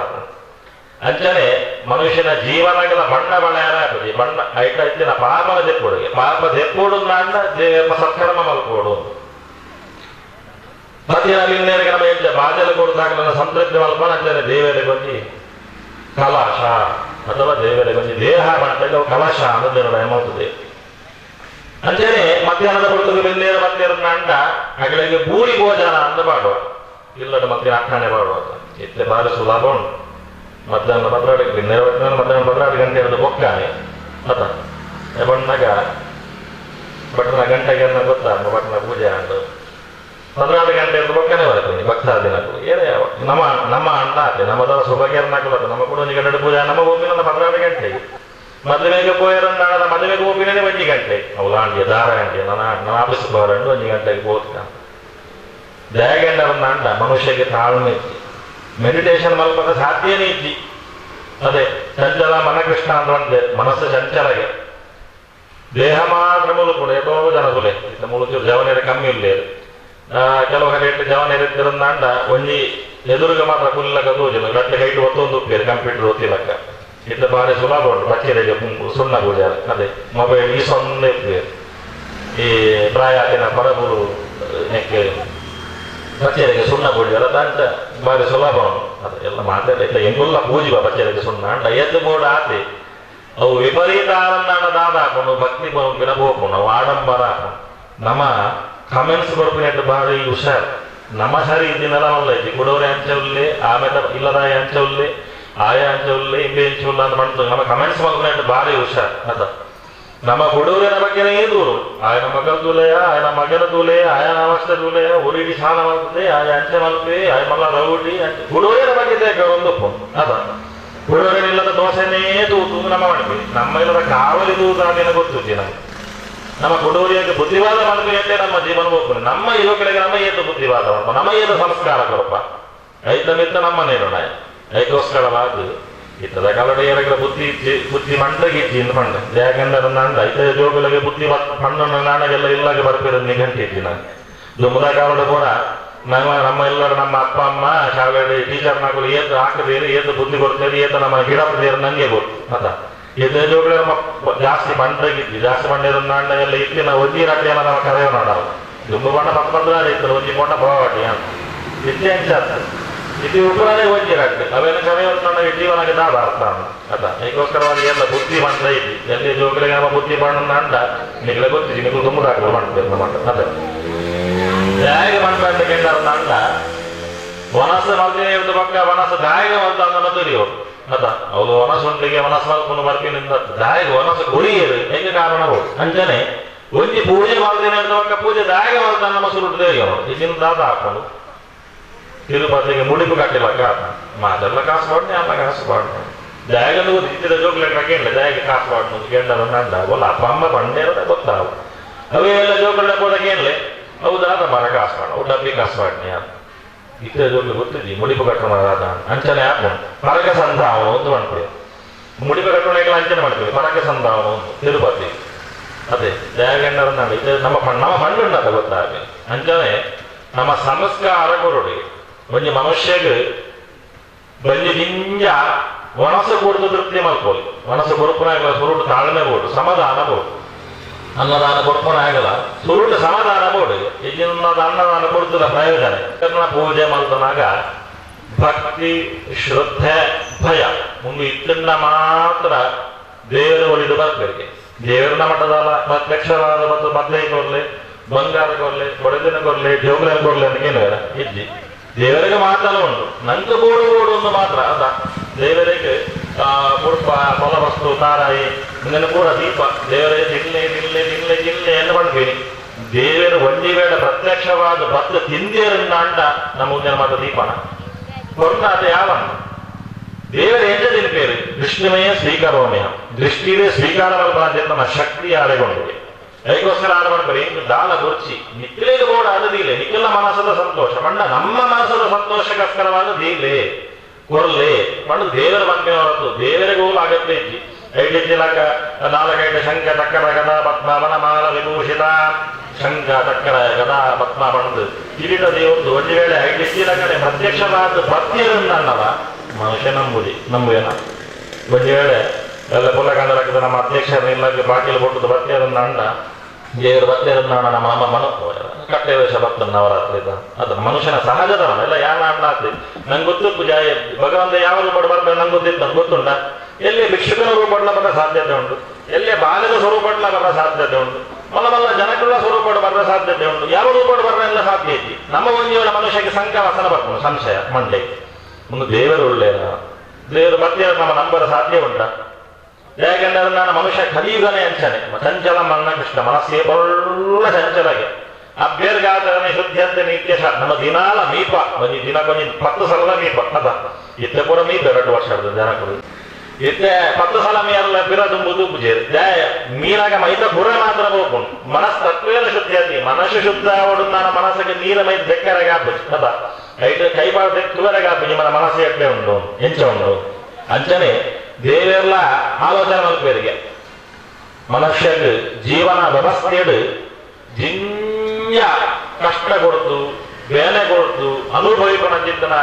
ಅಂಚನೆ ಮನುಷ್ಯನ ಜೀವನಗಳ ಬಣ್ಣ ಬಣ್ಣ ಆಗ್ತದೆ ಬಣ್ಣ ಐಟ ಇತ್ತಿನ ಪಾಪನ ದೆಪ್ಪುಡುಗೆ ಪಾಪ ದೆಪ್ಪುಡು ಅಂಡ ಸತ್ಕರ್ಮ ಮಲ್ಕೋಡು ಸತ್ಯನ ನಮ್ಮ ಎಂಚ ಬಾಜಲ ಕೊಡ್ತಾಗ ಸಂತೃಪ್ತಿ ಮಲ್ಪನ ಅಂಚನೆ ದೇವರಿಗೆ ಕೊಂಚಿ ಕಲಶ ಅಥವಾ ದೇವರಿಗೆ ಕೊಂಚಿ ದೇಹ ಮಾಡ್ತಾ ಕಲಶ ಅನ್ನೋದು ಏಮಾಗ್ತದೆ ಅಂಚನೆ ಮಧ್ಯಾಹ್ನದ ಹೊರತು ಬೆನ್ನೇರ ಮಧ್ಯಾಹ್ನ ಅಂಡ ಅಗಳಿಗೆ ಬೂರಿ ಭೋಜನ ಅಂತ ಮಾಡುವ ಇಲ್ಲದ ಮತ್ತೆ ಅಕ್ಕಣೆ ಮಾಡುವ ಇತ್ತೆ ಬಾರಿ ಸುಲಭ ಉಂಟು ಮಧ್ಯಾಹ್ನ 12 ಬೆನ್ನೇರ ಮಧ್ಯಾಹ್ನ 12 ಗಂಟೆ ಹಿಡಿದು ಬೊಕ್ಕಾನೆ ಅತ ಬಣ್ಣಗ ಬಟ್ಟನ ಗಂಟೆಗೆ ಗೊತ್ತಾ ಬಟ್ಟನ ಪೂಜೆ ಅಂಡು 12 ಗಂಟೆ ಹಿಡಿದು ಬೊಕ್ಕನೆ ಬರ್ತೀನಿ ಭಕ್ತಾದಿನಕ್ಕೂ ಏನೇ ನಮ್ಮ ನಮ್ಮ ಅಣ್ಣ ಆತೆ ನಮ್ಮದರ ಸುಭಾಗ್ಯರನ್ನಾಕಲ್ಲ ನಮ್ಮ ಕೂಡ ಒಂದು ಗಂಟೆ ಪೂಜೆ ನಮ್ಮ ಭೂಮಿನ 12 ಗಂಟೆಗೆ ಮದುವೆಗೆ ಪೋಯರನ್ನ ಮದುವೆಗೆ ಹೋಗಿನೇ 1 ಗಂಟೆ ಅವಲಾಂಡಿ ದಾರಾಂಡಿ ನನ್ನ ನನ್ನ ಆಫೀಸ್ ಬರಂಡು 1 ಗಂಟೆಗೆ ಹೋಗ್ತ ದಯಗಂಡರನ್ನ ಅಂಡ ಮನುಷ್ಯಗೆ ತಾಳ್ಮೆ ಇದ್ದಿ ಮೆಡಿಟೇಷನ್ ಮಲ್ಪದ ಸಾಧ್ಯನೇ ಇದ್ದಿ ಅದೇ ಚಂಚಲ ಮನಕೃಷ್ಣ ಅಂತ ಮನಸ್ಸು ಚಂಚಲಗೆ ದೇಹ ಮಾತ್ರ ಮುಳುಕೊಂಡು ಎಷ್ಟೋ ಜನ ಸುಲೆ ಇತ್ತ ಮುಳುಚೂರು ಜವನೇರ ಕಮ್ಮಿ ಇಲ್ಲೇರು ಕೆಲವು ಕಡೆ ಜವನೇರ ಇದ್ದಿರನ್ನ ಅಂಡ ಒಂಜಿ ಎದುರುಗ ಮಾತ್ರ ಕುಲ್ಲಕ ತೋಜನ ಗಟ್ಟೆ ಕೈಟು ಒತ್ತೊಂದು ಉಪ್ಪೇರು ಕಂಪ್ಯೂಟರ್ ಒತ್ತಿಲಕ್ಕ ಇತ್ತ ಬಾರಿ ಸುಲಭ ಉಂಟು ಬಚ್ಚೆರೆಗೆ ಸುಣ್ಣ ಪೂಜೆ ಅದೇ ಮೊಬೈಲ್ ಈ ಸೊನ್ನೆ ಇಪ್ಪೇರು ಈ ಪ್ರಾಯಾತಿನ ಪರಬುಲು ನೆಕ್ಕೆ ಬಚ್ಚೆರೆಗೆ ಸುಣ್ಣ ಪೂಜೆ ಅಲ್ಲ ತಂಟ ಬಾರಿ ಸುಲಭ ಅದು ಎಲ್ಲ ಮಾತಾಡ ಎಂಗುಲ್ಲ ಪೂಜೆ ಬಾ ಬಚ್ಚೆರೆಗೆ ಸುಣ್ಣ ಅಂಡ ಎದ್ದು ಬೋಡ ಆತೆ ಅವು ವಿಪರೀತ ಆನಂದ ದಾದ ಹಾಕೊಂಡು ಭಕ್ತಿ ಗಿಡ ಹೋಗ್ಕೊಂಡು ಅವು ಆಡಂಬರ ಹಾಕೊಂಡು ನಮ್ಮ ಕಮೆಂಟ್ಸ್ ಬರ್ಪಿನಟ್ಟು ಬಾರಿ ಹುಷಾರ್ ನಮ್ಮ ಸರಿ ಇದ್ದಿನಲ್ಲ ಮಲ್ಲ ಇದ್ದಿ ಕುಡೋರೆ ಅಂಚವುಲ್ಲೆ ಆಮೇಲೆ ಇಲ್ಲದಾಯ ಅಂಚವುಲ್ಲೆ ಆಯ ಅಂಚವುಲ್ಲೆ ಇಂಬೆ ಅಂಚವುಲ್ಲ ಅಂತ ಮಾಡ್ತು ನಮ್ಮ ಕಮೆಂಟ್ಸ್ ಬರ್ಪಿನಟ್ಟು ಬಾರಿ ಹುಷಾರ್ ಅದ ನಮ್ಮ ಹುಡುಗರಿನ ಬಗ್ಗೆನೇ ದೂರು ఆయన ಮಗನ ದೂಲೆಯ ఆయన ಮಗನ ದೂಲೆ ఆయన ಅವಸ್ಥೆ ದೂಲೆಯ ಊರಿಗೆ ಸಾಲ ಮಾಡ್ತದೆ ಆಯ ಅಂಚೆ ಮಲ್ಪೆ ಆಯ ಮಲ್ಲ ರೌಡಿ ಹುಡುಗರಿನ ಬಗ್ಗೆ ಒಂದು ಅದ ಹುಡುಗರಿಲ್ಲದ ದೋಸೆನೇ ತೂತು ನಮ್ಮ ಮಾಡ್ತೀವಿ ನಮ್ಮ ಇಲ್ಲದ ಕಾವಲಿ ತೂತು ಅದೇನೋ ಗೊತ್ತಿದ್ವಿ ನಮ್ಗೆ ನಮ್ಮ ಹುಡುಗರಿಗೆ ಬುದ್ಧಿವಾದ ಮಾಡ್ತೀವಿ ನಮ್ಮ ಜೀವನ ಹೋಗ್ಬೋದು ನಮ್ಮ ಯುವಕರಿಗೆ ನಮ್ಮ ಏತು ಬುದ್ಧಿವಾದ ಮಾಡ್ಕೊ ನಮ್ಮ ಏತು ಸಂಸ್ಕಾರ ಕೊರಪ್ಪ ಐತ ಮಿತ್ತ ನಮ್ಮ ನೇರೋಣ ಐಕೋಸ್ಕರವಾದ ಇತ್ತದ ಕಾಲಡ ಏರಗಳ ಬುದ್ಧಿ ಬುದ್ಧಿ ಮಂಡಗಿಜ್ಜಿ ಇಂದ ಮಂಡ ಯಾಕಂದ್ರೆ ನಂಡ ಐತ ಜೋಗುಲಗೆ ಬುದ್ಧಿ ಪಣ್ಣು ನಾಣಗೆಲ್ಲ ಇಲ್ಲಾಗ ಬರ್ಪಿರೋದು ನಿಘಂಟಿ ಇದ್ದಿ ನಾನು ದುಮ್ಮದ ಕಾಲಡ ಕೂಡ ನಮ್ಮ ನಮ್ಮ ಎಲ್ಲರೂ ನಮ್ಮ ಅಪ್ಪ ಅಮ್ಮ ಶಾಲೆ ಟೀಚರ್ ನಾಗಳು ಏತು ಹಾಕದೇರು ಏತು ಬುದ್ಧಿ ಕೊಡ್ತೇವೆ ಏತು ನಮ್ಮ ಗಿಡಪದೇರು ನಂಗೆ ಗೊತ್ತು ಅದ ಎದ್ದು ಜೋಗುಲ ನಮ್ಮ ಜಾಸ್ತಿ ಮಂಡಗಿದ್ವಿ ಜಾಸ್ತಿ ಮಂಡ್ಯದ ನಾಣ್ಣ ಎಲ್ಲ ಇತ್ತು ನಾವು ಒಂಜಿ ರಾತ್ರಿ ಎಲ್ಲ ನಮ್ಮ ಕರೆಯೋ ನಾವು ದುಂಬು ಬಣ್ಣ ಪಕ್ಕ ಪಕ್ಕ ಇತ್ತು ಒಂಜಿ ಕೊಂಡ ಪೋವಾಟಿ ಅಂತ ಇತ್ತೆ ಅಂಚ ಇದು ಉಪರಾನೇ ಒಂಜಿ ರಾತ್ರಿ ಅವೆಲ್ಲ ಕರೆಯೋ ಜೀವನಕ್ಕೆ ದಾದ ಅರ್ಥ ಅದ ಅದಕ್ಕೋಸ್ಕರವಾಗಿ ಎಲ್ಲ ಬುದ್ಧಿ ಬಂದ ಇದ್ವಿ ಎಲ್ಲಿ ಜೋಗುಲಿಗೆ ನಮ್ಮ ಬುದ್ಧಿ ಬಣ್ಣ ಅಂಡ ನಿಗಲೆ ಗೊತ್ತಿದ್ವಿ ನಿಗಲು ತುಂಬುದಾಗಲು ಮಾಡ್ಬೇಕು ನಮ್ಮ ಅದ ಹೇಗೆ ಮಾಡ್ಬೇಕೆಂದ ಅಂಡ ವನಸ ಮಲ್ದಿನ ಪಕ್ಕ ವನಸ ದಾಯಿಗ ಮಲ್ತ ನಮ್ಮ ತಿಳಿಯೋರು ಅದ ಅವಳು ವನಸುಂಡಿಗೆ ವನಸ ಮಲ್ಕೊಂಡು ಬರ್ಪಿನಿಂದ ದಾಯಿಗೆ ವನಸ ಗುರಿಯರು ಹೇಗೆ ಕಾರಣ ಅಂಜನೆ ಒಂಜಿ ಪೂಜೆ ಮಲ್ದಿನ ಪಕ್ಕ ಪೂಜೆ ದಾಯಿಗ ಮಲ್ತ ನಮ್ಮ ಸುರುಟು ದೇವರು ಇದನ್ನ ದಾದ ಹಾಕೊಂಡು ತಿರುಪತಿಗೆ ಮುಡಿಪು ಕಟ್ಟಿಲಕ್ಕ ಮಾತೆಲ್ಲ ಕಾಸು ಪಾಡ್ನೆ ಅಲ್ಲ ಕಾಸು ಪಾಡ್ನೆ ಜಾಗಲು ಇತ್ತಿದ ಜೋಗ್ಲೆಟ್ಟ ಕೇಳಲೆ ಜಾಗ ಕಾಸು ಪಾಡ್ನು ಕೇಂದ್ರ ನಂಡ ಒಲ್ಲ ಅಪ್ಪ ಅಮ್ಮ ಬಂಡೇರದ ಗೊತ್ತಾವು ಅವೇ ಎಲ್ಲ ಜೋಗಳ್ಳ ಕೂಡ ಕೇಳಲೆ ಹೌದಾದ ಮರ ಕಾಸು ಪಾಡ ಅವು ಡಬ್ಬಿ ಕಾಸು ಪಾಡ್ನೆ ಅಂತ ಇತ್ತಿದ ಜೋಗ್ಲು ಗೊತ್ತಿದ್ದಿ ಮುಡಿಪು ಕಟ್ಟೋಣ ಅಂಚನೆ ಹಾಕೊಂಡು ಪರಕ ಸಂಧಾವ ಒಂದು ಮಾಡ್ತೀವಿ ಮುಡಿಪು ಕಟ್ಟೋಣ ಅಂಚನೆ ಮಾಡ್ತೀವಿ ಪರಕ ಸಂಧಾವ ಒಂದು ತಿರುಪತಿ ಅದೇ ಜಾಗಂಡರ ಇದು ನಮ್ಮ ನಮ್ಮ ಪಂಡುಂಡದ ಗೊತ್ತಾಗ ಅಂಚನೆ ನಮ್ಮ ಸಂಸ್ಕಾರ ಕೊರಡಿ ಒಂಜಿ ಮನುಷ್ಯಗ್ ಬಂಜಿ ದಿಂಜ ವನಸು ಕೊಡ್ದು ತೃಪ್ತಿ ಮಲ್ಕೋಲಿ ವನಸು ಕೊರುಪನಾಗಲ ಸುರುಟು ತಾಳ್ಮೆ ಬೋಡು ಸಮಾಧಾನ ಬೋಡು ಅನ್ನದಾನ ಕೊಡ್ಪನಾಗಲ ಸುರುಟು ಸಮಾಧಾನ ಬೋಡು ಇಲ್ಲಿನ ಅನ್ನದಾನ ಕೊಡ್ತದ ಪ್ರಯೋಜನ ಪೂಜೆ ಮಲ್ತನಾಗ ಭಕ್ತಿ ಶ್ರದ್ಧೆ ಭಯ ಮುಂದೆ ಇತ್ತನ್ನ ಮಾತ್ರ ದೇವರು ಒಲಿದು ಬರ್ಬೇಕು ದೇವರನ್ನ ಮಟ್ಟದಲ್ಲ ಪ್ರತ್ಯಕ್ಷವಾದ ಮತ್ತು ಮದ್ಲೆ ಕೊರ್ಲಿ ಬಂಗಾರ ಕೊರ್ಲಿ ಬಡದಿನ ಕೊರ್ಲಿ ಜೋಗುಲ ಕೊರ್ಲಿ ಅಂತ ಏನು ಬೇಡ ಇಜ್ಜಿ ದೇವರಿಗೆ ಮಾತ್ರ ಉಂಟು ನಂಗೆ ಬೋಡು ಬೋಡು ಒಂದು ಮಾತ್ರ ಅದ ದೇವರಿಗೆ ಮುಡುಪ ಫಲವಸ್ತು ತಾರಾಯಿ ಮುಂದಿನ ಪೂರ ದೀಪ ದೇವರೇ ತಿನ್ಲೆ ತಿನ್ಲೆ ತಿನ್ಲೆ ತಿನ್ಲೆ ಎಂದು ಮಾಡ್ತೀನಿ ದೇವರು ಒಂಜಿ ವೇಳೆ ಪ್ರತ್ಯಕ್ಷವಾದ ಭಕ್ತ ತಿಂದೇರನ್ನ ಅಂಡ ನಮ್ಮ ಮುಂದಿನ ಮಾತ್ರ ದೀಪನ ಕೊರ್ನ ಅದು ಯಾವ ದೇವರ ಎಂಜ ತಿನ್ಪೇರು ದೃಷ್ಟಿಮಯ ಸ್ವೀಕಾರೋಮಯ ದೃಷ್ಟಿದೇ ಸ್ವೀಕಾರ ನಮ್ಮ ಶಕ್ತಿ ಆರೆಗೊಂಡಿದೆ ಅದಕ್ಕೋಸ್ಕರ ಆರ ಮಾಡ್ತಾರೆ ಇಂದು ದಾಲ ಗುರ್ಚಿ ನಿಕ್ಕಿಲೇದು ಬೋಡ ಅದದಿಲ್ಲ ನಿಕ್ಕಿಲ್ಲ ಮನಸ್ಸದ ಸಂತೋಷ ಬಣ್ಣ ನಮ್ಮ ಮನಸ್ಸದ ಸಂತೋಷಕ್ಕೋಸ್ಕರವಾದ ದೀಲೆ ಕೊರ್ಲೆ ಬಣ್ಣ ದೇವರ ಬಗ್ಗೆ ಹೊರತು ದೇವರಿಗೂ ಆಗತ್ತೆ ಇಜ್ಜಿ ಐದು ತಿಲಕ ನಾಲ್ಕೈದು ಶಂಖ ಚಕ್ಕರ ಗದಾ ಪದ್ಮ ವನಮಾಲ ವಿಭೂಷಿತ ಶಂಖ ಚಕ್ಕರ ಗದಾ ಪದ್ಮ ಬಣ್ಣದು ಕಿರೀಟ ದೇವರದು ಒಂದು ವೇಳೆ ಐದು ತಿಲಕನೆ ಪ್ರತ್ಯಕ್ಷವಾದ ಭಕ್ತಿಯರನ್ನಲ್ಲ ಮನುಷ್ಯ ನಂಬುದಿ ನಂಬುವೇನ ಒಂದು ವೇಳೆ ಎಲ್ಲ ಪುಲಕಂದಲಕ್ಕದ ನಮ್ಮ ಅಧ್ಯಕ್ಷರ ಇಲ್ಲ ಬಾಕಿಲು ಕೊಟ್ಟದ್ದು ಭಕ್ತಿಯರನ್ನ ಅಣ್ಣ ದೇವರು ಭಕ್ತಿಯರನ್ನ ಅಣ್ಣ ನಮ್ಮ ಅಮ್ಮ ಮನ ಕಟ್ಟೆ ವೇಷ ಭಕ್ತನ ನವರಾತ್ರಿ ಅದು ಮನುಷ್ಯನ ಸಹಜ ಧರ್ಮ ಎಲ್ಲ ಯಾರ ಅಣ್ಣ ಆಗ್ಲಿ ನಂಗೆ ಗೊತ್ತು ಪೂಜಾ ಭಗವಂತ ಯಾವ ರೂಪ ಬರ್ಬೇಕು ನಂಗೆ ಗೊತ್ತಿತ್ತು ನಂಗೆ ಗೊತ್ತುಂಟ ಎಲ್ಲಿ ಭಿಕ್ಷುಕನ ರೂಪಡ್ಲ ಬರೋ ಸಾಧ್ಯತೆ ಉಂಟು, ಎಲ್ಲಿ ಬಾಲ್ಯದ ಸ್ವರೂಪಡ್ಲ ಬರೋ ಸಾಧ್ಯತೆ ಉಂಟು, ಮಲ್ಲ ಮಲ್ಲ ಜನಗಳ ಸ್ವರೂಪಡು ಬರೋ ಸಾಧ್ಯತೆ ಉಂಟು, ಯಾವ ರೂಪಡು ಬರೋ ಎಲ್ಲ ಸಾಧ್ಯ ಐತಿ. ನಮ್ಮ ಒಂದಿನ ಮನುಷ್ಯಕ್ಕೆ ಸಂಕ ವಸನ ಬರ್ಕೊಂಡು ಸಂಶಯ ಮಂಡೆ ಒಂದು ದೇವರು ಒಳ್ಳೆಯ ದೇವರು ಮತ್ತೆ ನಮ್ಮ ನಂಬರ ಸಾಧ್ಯ ಉಂಟ. ಯಾಕೆಂದ್ರೆ ನಾನು ಮನುಷ್ಯ ಕಲಿಯುಗನೇ ಅಂಚನೆ ಚಂಚಲ ಮನ್ನ ಕೃಷ್ಣ ಮನಸ್ಸೇ ಬೊಳ್ಳ ಚಂಚಲಗೆ ಅಭ್ಯರ್ಗಾತನೇ ಶುದ್ಧಂತೆ ನಿತ್ಯಶ ನಮ್ಮ ದಿನಾಲ ಮೀಪ ಒಂಜಿ ದಿನ ಕೊಂಜಿ 10 ಸಲ ಮೀಪ ಅದ ಇತ್ತೆ ಪೂರ ಮೀಪ 2 ವರ್ಷ ಜನಕರು ಇತ್ತೆ 10 ಸಲ ಮೀರಲ್ಲ ಪಿರ ತುಂಬುದು ಪೂಜೆ ಮೀನಾಗ ಮೈತ ಪುರ ಮಾತ್ರ ಹೋಗ್ಕೊಂಡು ಮನಸ್ತತ್ವೇನ ಶುದ್ಧಿ ಅತಿ ಮನಸ್ಸು ಶುದ್ಧ ಅವಡು ನಾನು ಮನಸ್ಸಿಗೆ ನೀರ ಮೈ ಬೆಕ್ಕರೆಗೆ ಹಾಪುಜಿ ಅದ ಐದು ಕೈಬಾರ ತುವರೆಗೆ ಹಾಪುಜಿ మన ಮನಸ್ಸು ಎಟ್ಟೆ ಉಂಟು ಎಂಚ ಉಂಟು ಅಂಚನೆ ದೇವೆಲ್ಲ ಆಲೋಚನೆ ಮಲ್ಪೇರಿಗೆ ಮನುಷ್ಯಗೆ ಜೀವನ ವ್ಯವಸ್ಥೆಡು ಜಿಂಜ ಕಷ್ಟ ಕೊಡ್ತು ಬೇನೆ ಕೊಡ್ತು ಅನುಭವಿಪನ ಚಿಂತನ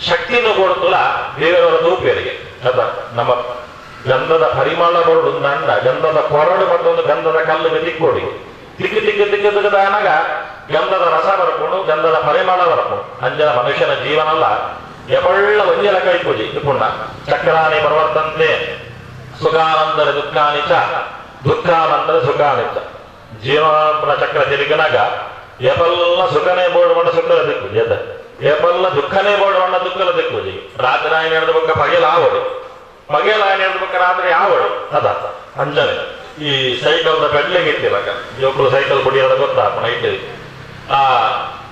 ಶಕ್ತಿನೂ ಕೊಡ್ತುಲ ದೇವರವರ ತೂಪೇರಿಗೆ ಅದ ನಮ್ಮ ಗಂಧದ ಪರಿಮಳ ಬರುಡು ನಂಡ ಗಂಧದ ಕೊರಡು ಮತ್ತೊಂದು ಗಂಧದ ಕಲ್ಲು ತಿಕ್ಕೊಡಿ ತಿಕ್ಕು ತಿಕ್ಕು ತಿಕ್ಕು ತಿಕ್ಕದಾನಾಗ ಗಂಧದ ರಸ ಬರ್ಕೊಂಡು ಗಂಧದ ಪರಿಮಳ ಬರ್ಕೊಂಡು ಅಂಜನ ಮನುಷ್ಯನ ಜೀವನ ಅಲ್ಲ ಎಬಳ್ಳ ಒಂಜಲ ಕೈ ಪೂಜೆ ಇಪ್ಪುಂಡ ಚಕ್ರಾನಿ ಪರವರ್ತಂತೆ ಸುಖಾನಂತರ ದುಃಖಾನಿ ಚ ದುಃಖಾನಂತರ ಸುಖಾನಿ ಚ ಜೀವನ ಚಕ್ರ ತಿರುಗನಾಗ ಎಪಲ್ಲ ಸುಖನೇ ಬೋರ್ಡ್ ಸುಖದ ದಿಕ್ಕು ಎದ್ದ ಏಪಲ್ಲ ದುಃಖನೇ ಬೋರ್ಡ್ ದುಃಖದ ದಿಕ್ಕು ರಾತ್ರಿ ನಾಯಿ ನಡೆದ ಬಕ್ಕ ಪಗೆಲ ಆವಡು ಪಗೆಲ ನಡೆದ ಬಕ್ಕ ರಾತ್ರಿ ಆವಡು ಅದ ಅಂಜನೆ ಈ ಸೈಕಲ್ದ ಪೆಡ್ಲಿಂಗ್ ಇತ್ತಿಲ್ಲಕ ಜೋಕುಲು ಸೈಕಲ್ ಪುಡಿಯೋದ ಗೊತ್ತಾ ನೈಟ್ ಆ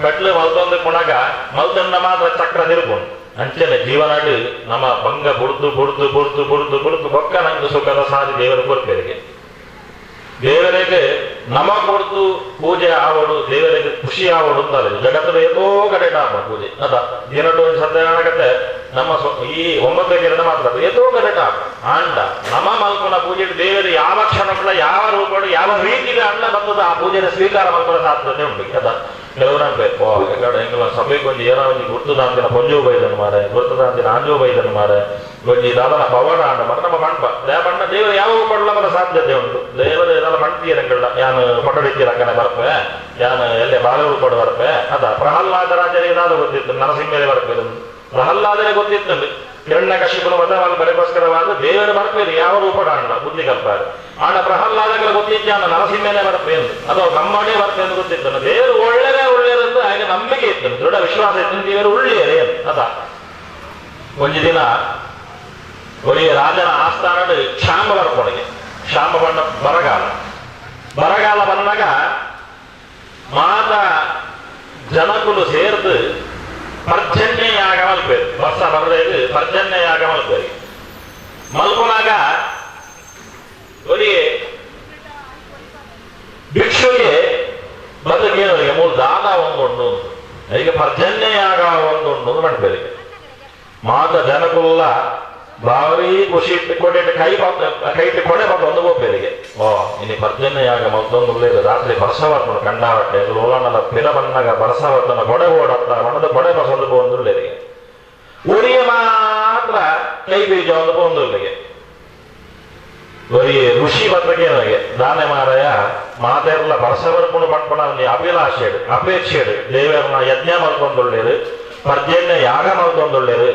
ಪೆಡ್ಲು ಮಲ್ತೊಂದು ಪುಣಗ ಮಲ್ತಂಡ ಮಾತ್ರ ಚಕ್ರ ತಿರುಗುಂಡು ಅಂಚನೆ ಜೀವನಾಡು ನಮ್ಮ ಬಂಗ ಬುಡ್ದು ಬುಡ್ದು ಬುಡ್ದು ಬುಡ್ದು ಬುಡ್ದು ಬೊಕ್ಕ ನಂಗೆ ಸುಖದ ಸಾಧಿ ದೇವರ ಕೊರ್ಪೇರಿಗೆ ದೇವರಿಗೆ ನಮ ಕೊಡ್ತು ಪೂಜೆ ಆವಡು ದೇವರಿಗೆ ಖುಷಿ ಆವಡು ಅಂತಾರೆ ಜಗತ್ತದ ಏತೋ ಕಡೆ ಆಪ ಪೂಜೆ ಅದ ದಿನಟು ಒಂದು ಸತ್ಯನಾರಾಯಣ ನಮ್ಮ ಈ 9 ಕಿರಣ ಮಾತ್ರ ಏತೋ ಕಡೆ ಆಪ ಆಂಡ ನಮ ಮಲ್ಪನ ಪೂಜೆ ದೇವರು ಯಾವ ಕ್ಷಣಗಳ ಯಾವ ರೂಪಗಳು ಯಾವ ರೀತಿಯ ಅಣ್ಣ ಬಂದದ ಆ ಪೂಜೆನ ಸ್ವೀಕಾರ ಮಲ್ಪನ ಸಾಧ್ಯತೆ ಉಂಟು ಅದ ಕೆಲವರು ಅನ್ಬೇಕು ಎಂಗಲ ಸಭೆಗೆ ಒಂಜಿ ಏನೋ ಒಂಜಿ ಗುರ್ತದಾಂತಿನ ಪೊಂಜು ಬೈದನು ಮಾರೆ ಗುರ್ತದಾಂತಿನ ಆಂಜು ಬೈದನು ಮಾರೆ ಒಂಜಿ ದಾದನ ಪವನ ಅಂಡ ಮಾರೆ ನಮ್ಮ ಮಂಟಪ ದೇವಣ್ಣ ದೇವರು ಯಾವ ಪಡಲ ಬರ ಸಾಧ್ಯತೆ ಉಂಟು ದೇವರು ಏನಾರ ಮಂತೀರಂಗಳ್ಳ ಯಾನು ಪಟ್ಟಡಿಕ್ಕಿರಕ್ಕನೆ ಬರ್ಪೆ ಯಾನು ಎಲ್ಲೇ ಬಾಲೂರು ಪಡ ಬರ್ಪೆ ಅದ ಪ್ರಹ್ಲಾದರಾಜರಿಗೆ ದಾದ ಗೊತ್ತಿತ್ತು ನರಸಿಂಹರೇ ಬರ್ಪೆ ಪ್ರಹ್ಲಾದರೇ ಗೊತ್ತಿತ್ತು ಹಿರಣ್ಯ ಕಶಿಪುನ ವಧ ಬರೆಗೋಸ್ಕರವಾದ ದೇವರು ಬರ್ಪೇರು ಯಾವ ರೂಪದ ಅಣ್ಣ ಬುದ್ಧಿ ಕಲ್ಪಾರೆ ಆಣ ಪ್ರಹ್ಲಾದಗಳ ಗೊತ್ತಿದ್ದ ನರಸಿಂಹನೇ ಬರ್ಪೆ ಎಂದು ಅಥವಾ ನಮ್ಮನೇ ಬರ್ಪೆ ಎಂದು ಗೊತ್ತಿತ್ತು ದೇವರು ಒಳ್ಳೆಯದೇ ಒಳ್ಳೆಯದಂತ ಹಾಗೆ ನಂಬಿಕೆ ಇತ್ತು ದೃಢ ವಿಶ್ವಾಸ ಇತ್ತು ದೇವರು ಒಳ್ಳೆಯದೇ ಅದ ಒಂದು ದಿನ ಒಳ್ಳೆಯ ರಾಜನ ಆಸ್ಥಾನ ಕ್ಷಾಮ ಬರ್ಕೊಳಗೆ ಕ್ಷಾಮ ಬಣ್ಣ ಬರಗಾಲ ಬರಗಾಲ ಬಂದಾಗ ಮಾತ ಜನಕುಲು ಸೇರ್ದು ಪರ್ಜನ್ಯ ಯಾಗ ಮಲ್ಪೇರು ವರ್ಷ ಬರలేదు ಪರ್ಜನ್ಯ ಯಾಗ ಮಲ್ಪೇರು ಮಲ್ಪನಾಗ ಒಲಿಯೇ ಭಿಕ್ಷುಗೆ ಬದುಕೇನವರಿಗೆ ಮೂರು ದಾದ ಒಂದುಂಡು ಈಗ ಪರ್ಜನ್ಯ ಯಾಗ ಒಂದುಂಡು ಮಾಡ್ಬೇರಿಗೆ ಮಾತ ಜನಕುಲ್ಲ ಭಾರಿ ಖುಷಿ ಕೊಡೆ ಕೈ ಕೈ ಕೊಡೆ ಬಂದು ಹೋಗ್ಬೇರಿಗೆ ಓ ಇನ್ನು ಪರ್ಜನ್ಯ ಯಾಗ ಮತ್ತೊಂದು ರಾತ್ರಿ ಬರ್ಸವರ್ತನ ಕಂಡಾವಟ್ಟೆ ಲೋಲನದ ಪಿರ ಬಂದಾಗ ಬರ್ಸವರ್ತನ ಕೊಡೆ ಓಡತ್ತ ಮಣದ ಕೊಡೆ ಬಸೊಂದು ಬಂದುಳ್ಳೇರಿಗೆ ಉರಿಯ ಮಾತ್ರ ಕೈ ಬೀಜ ಒಂದು ಬಂದುಳ್ಳಿಗೆ ಒರಿಯೇ ಋಷಿ ಬತ್ತಕೇನಗೆ ದಾನೆ ಮಾರಾಯ ಮಾತೆರ್ಲ ಬರ್ಸವರ್ಪುಣ ಪಟ್ಪಣ ಅಭಿಲಾಷೆಡು ಅಪೇಕ್ಷೆಡು ದೇವರನ್ನ ಯಜ್ಞ ಮಲ್ಕೊಂದುಳ್ಳೇರು ಪರ್ಜನ್ಯ ಯಾಗ ಮಲ್ಕೊಂದುಳ್ಳೇರು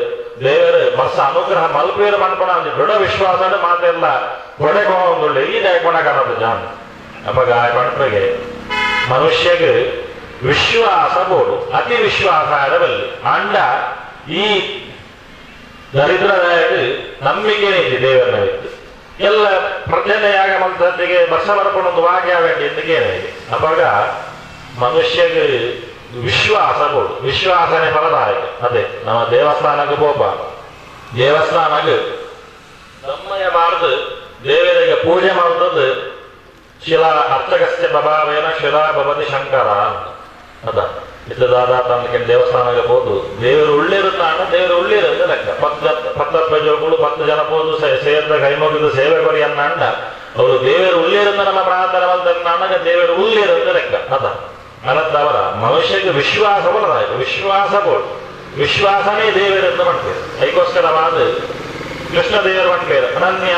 ದೇವರು ಬರ್ಸ ಅನುಗ್ರಹ ಮಲ್ಪೇರು ಮನ್ಪಣ ದೃಢ ವಿಶ್ವಾಸ ಮಾತೆಲ್ಲ ಕೊಡೆ ಕೋಂದುಳ್ಳೆ ಈ ದಯಕೊಣ ಕಾಣದು ಜಾನ್ ಅಪಗ ಪಣಪಗೆ ಮನುಷ್ಯಗೆ ವಿಶ್ವಾಸ ಬೋಡು ಅತಿ ವಿಶ್ವಾಸ ಆಡಬಲ್ಲಿ ಅಂಡ ಈ ದರಿದ್ರದಾಯಕ ನಂಬಿಕೆನೇ ಇದೆ ದೇವರನ್ನ ವ್ಯಕ್ತಿ ಎಲ್ಲ ಪ್ರಜ್ಞೆಯಾಗ ಮಂತ್ರತೆಗೆ ಬರ್ಸ ಬರ್ಕೊಂಡು ವಾಕ್ಯ ಬೇಡಿ ಅಂತ ಅವಾಗ ಮನುಷ್ಯಗೆ ವಿಶ್ವಾಸ ಬೋಡು ವಿಶ್ವಾಸನೇ ಫಲದಾಯಕ. ಅದೇ ನಮ್ಮ ದೇವಸ್ಥಾನಕ್ಕೆ ಪೋಪ ದೇವಸ್ಥಾನಕ್ಕೆ ನಮ್ಮಯ ಬಾರ್ದು ದೇವರಿಗೆ ಪೂಜೆ ಮಾಡ್ತದ್ದು ಶಿಲಾ ಅರ್ಚಕಸ್ಯ ಪ್ರಭಾವೇನ ಶಿಲಾ ಭವತಿ ಶಂಕರ ಅಂತ. ಅದ ಇದ್ದದಾದ ತನಕ ದೇವಸ್ಥಾನಕ್ಕೆ ಹೋದು ದೇವರು ಉಳ್ಳಿರುತ್ತಾನ ದೇವರು ಉಳ್ಳಿರಂತ ಲೆಕ್ಕ. ಪತ್ತ ಪ್ರಜೆಗಳು 10 ಜನ ಹೋದು ಸೇರಿದ ಕೈ ಮುಗಿದು ಸೇವೆ ಕೊರಿ ಅನ್ನ ಅವರು ದೇವರು ಉಳ್ಳಿರಂತ ನಮ್ಮ ಪ್ರಾರ್ಥನೆ ಬಂದ ದೇವರು ಉಳ್ಳಿರಂತ ಲೆಕ್ಕ. ಅದ ಅನಂತವರ ಮನುಷ್ಯಕ್ಕೆ ವಿಶ್ವಾಸ ಬರದಾಯ್ತು ವಿಶ್ವಾಸ ಬೋಡು ವಿಶ್ವಾಸನೇ ದೇವರಂತ ಮಾಡ್ತೇವೆ. ಅದಕ್ಕೋಸ್ಕರವಾದ ಕೃಷ್ಣ ದೇವರು ಮಾಡ್ತೇವೆ ಅನನ್ಯ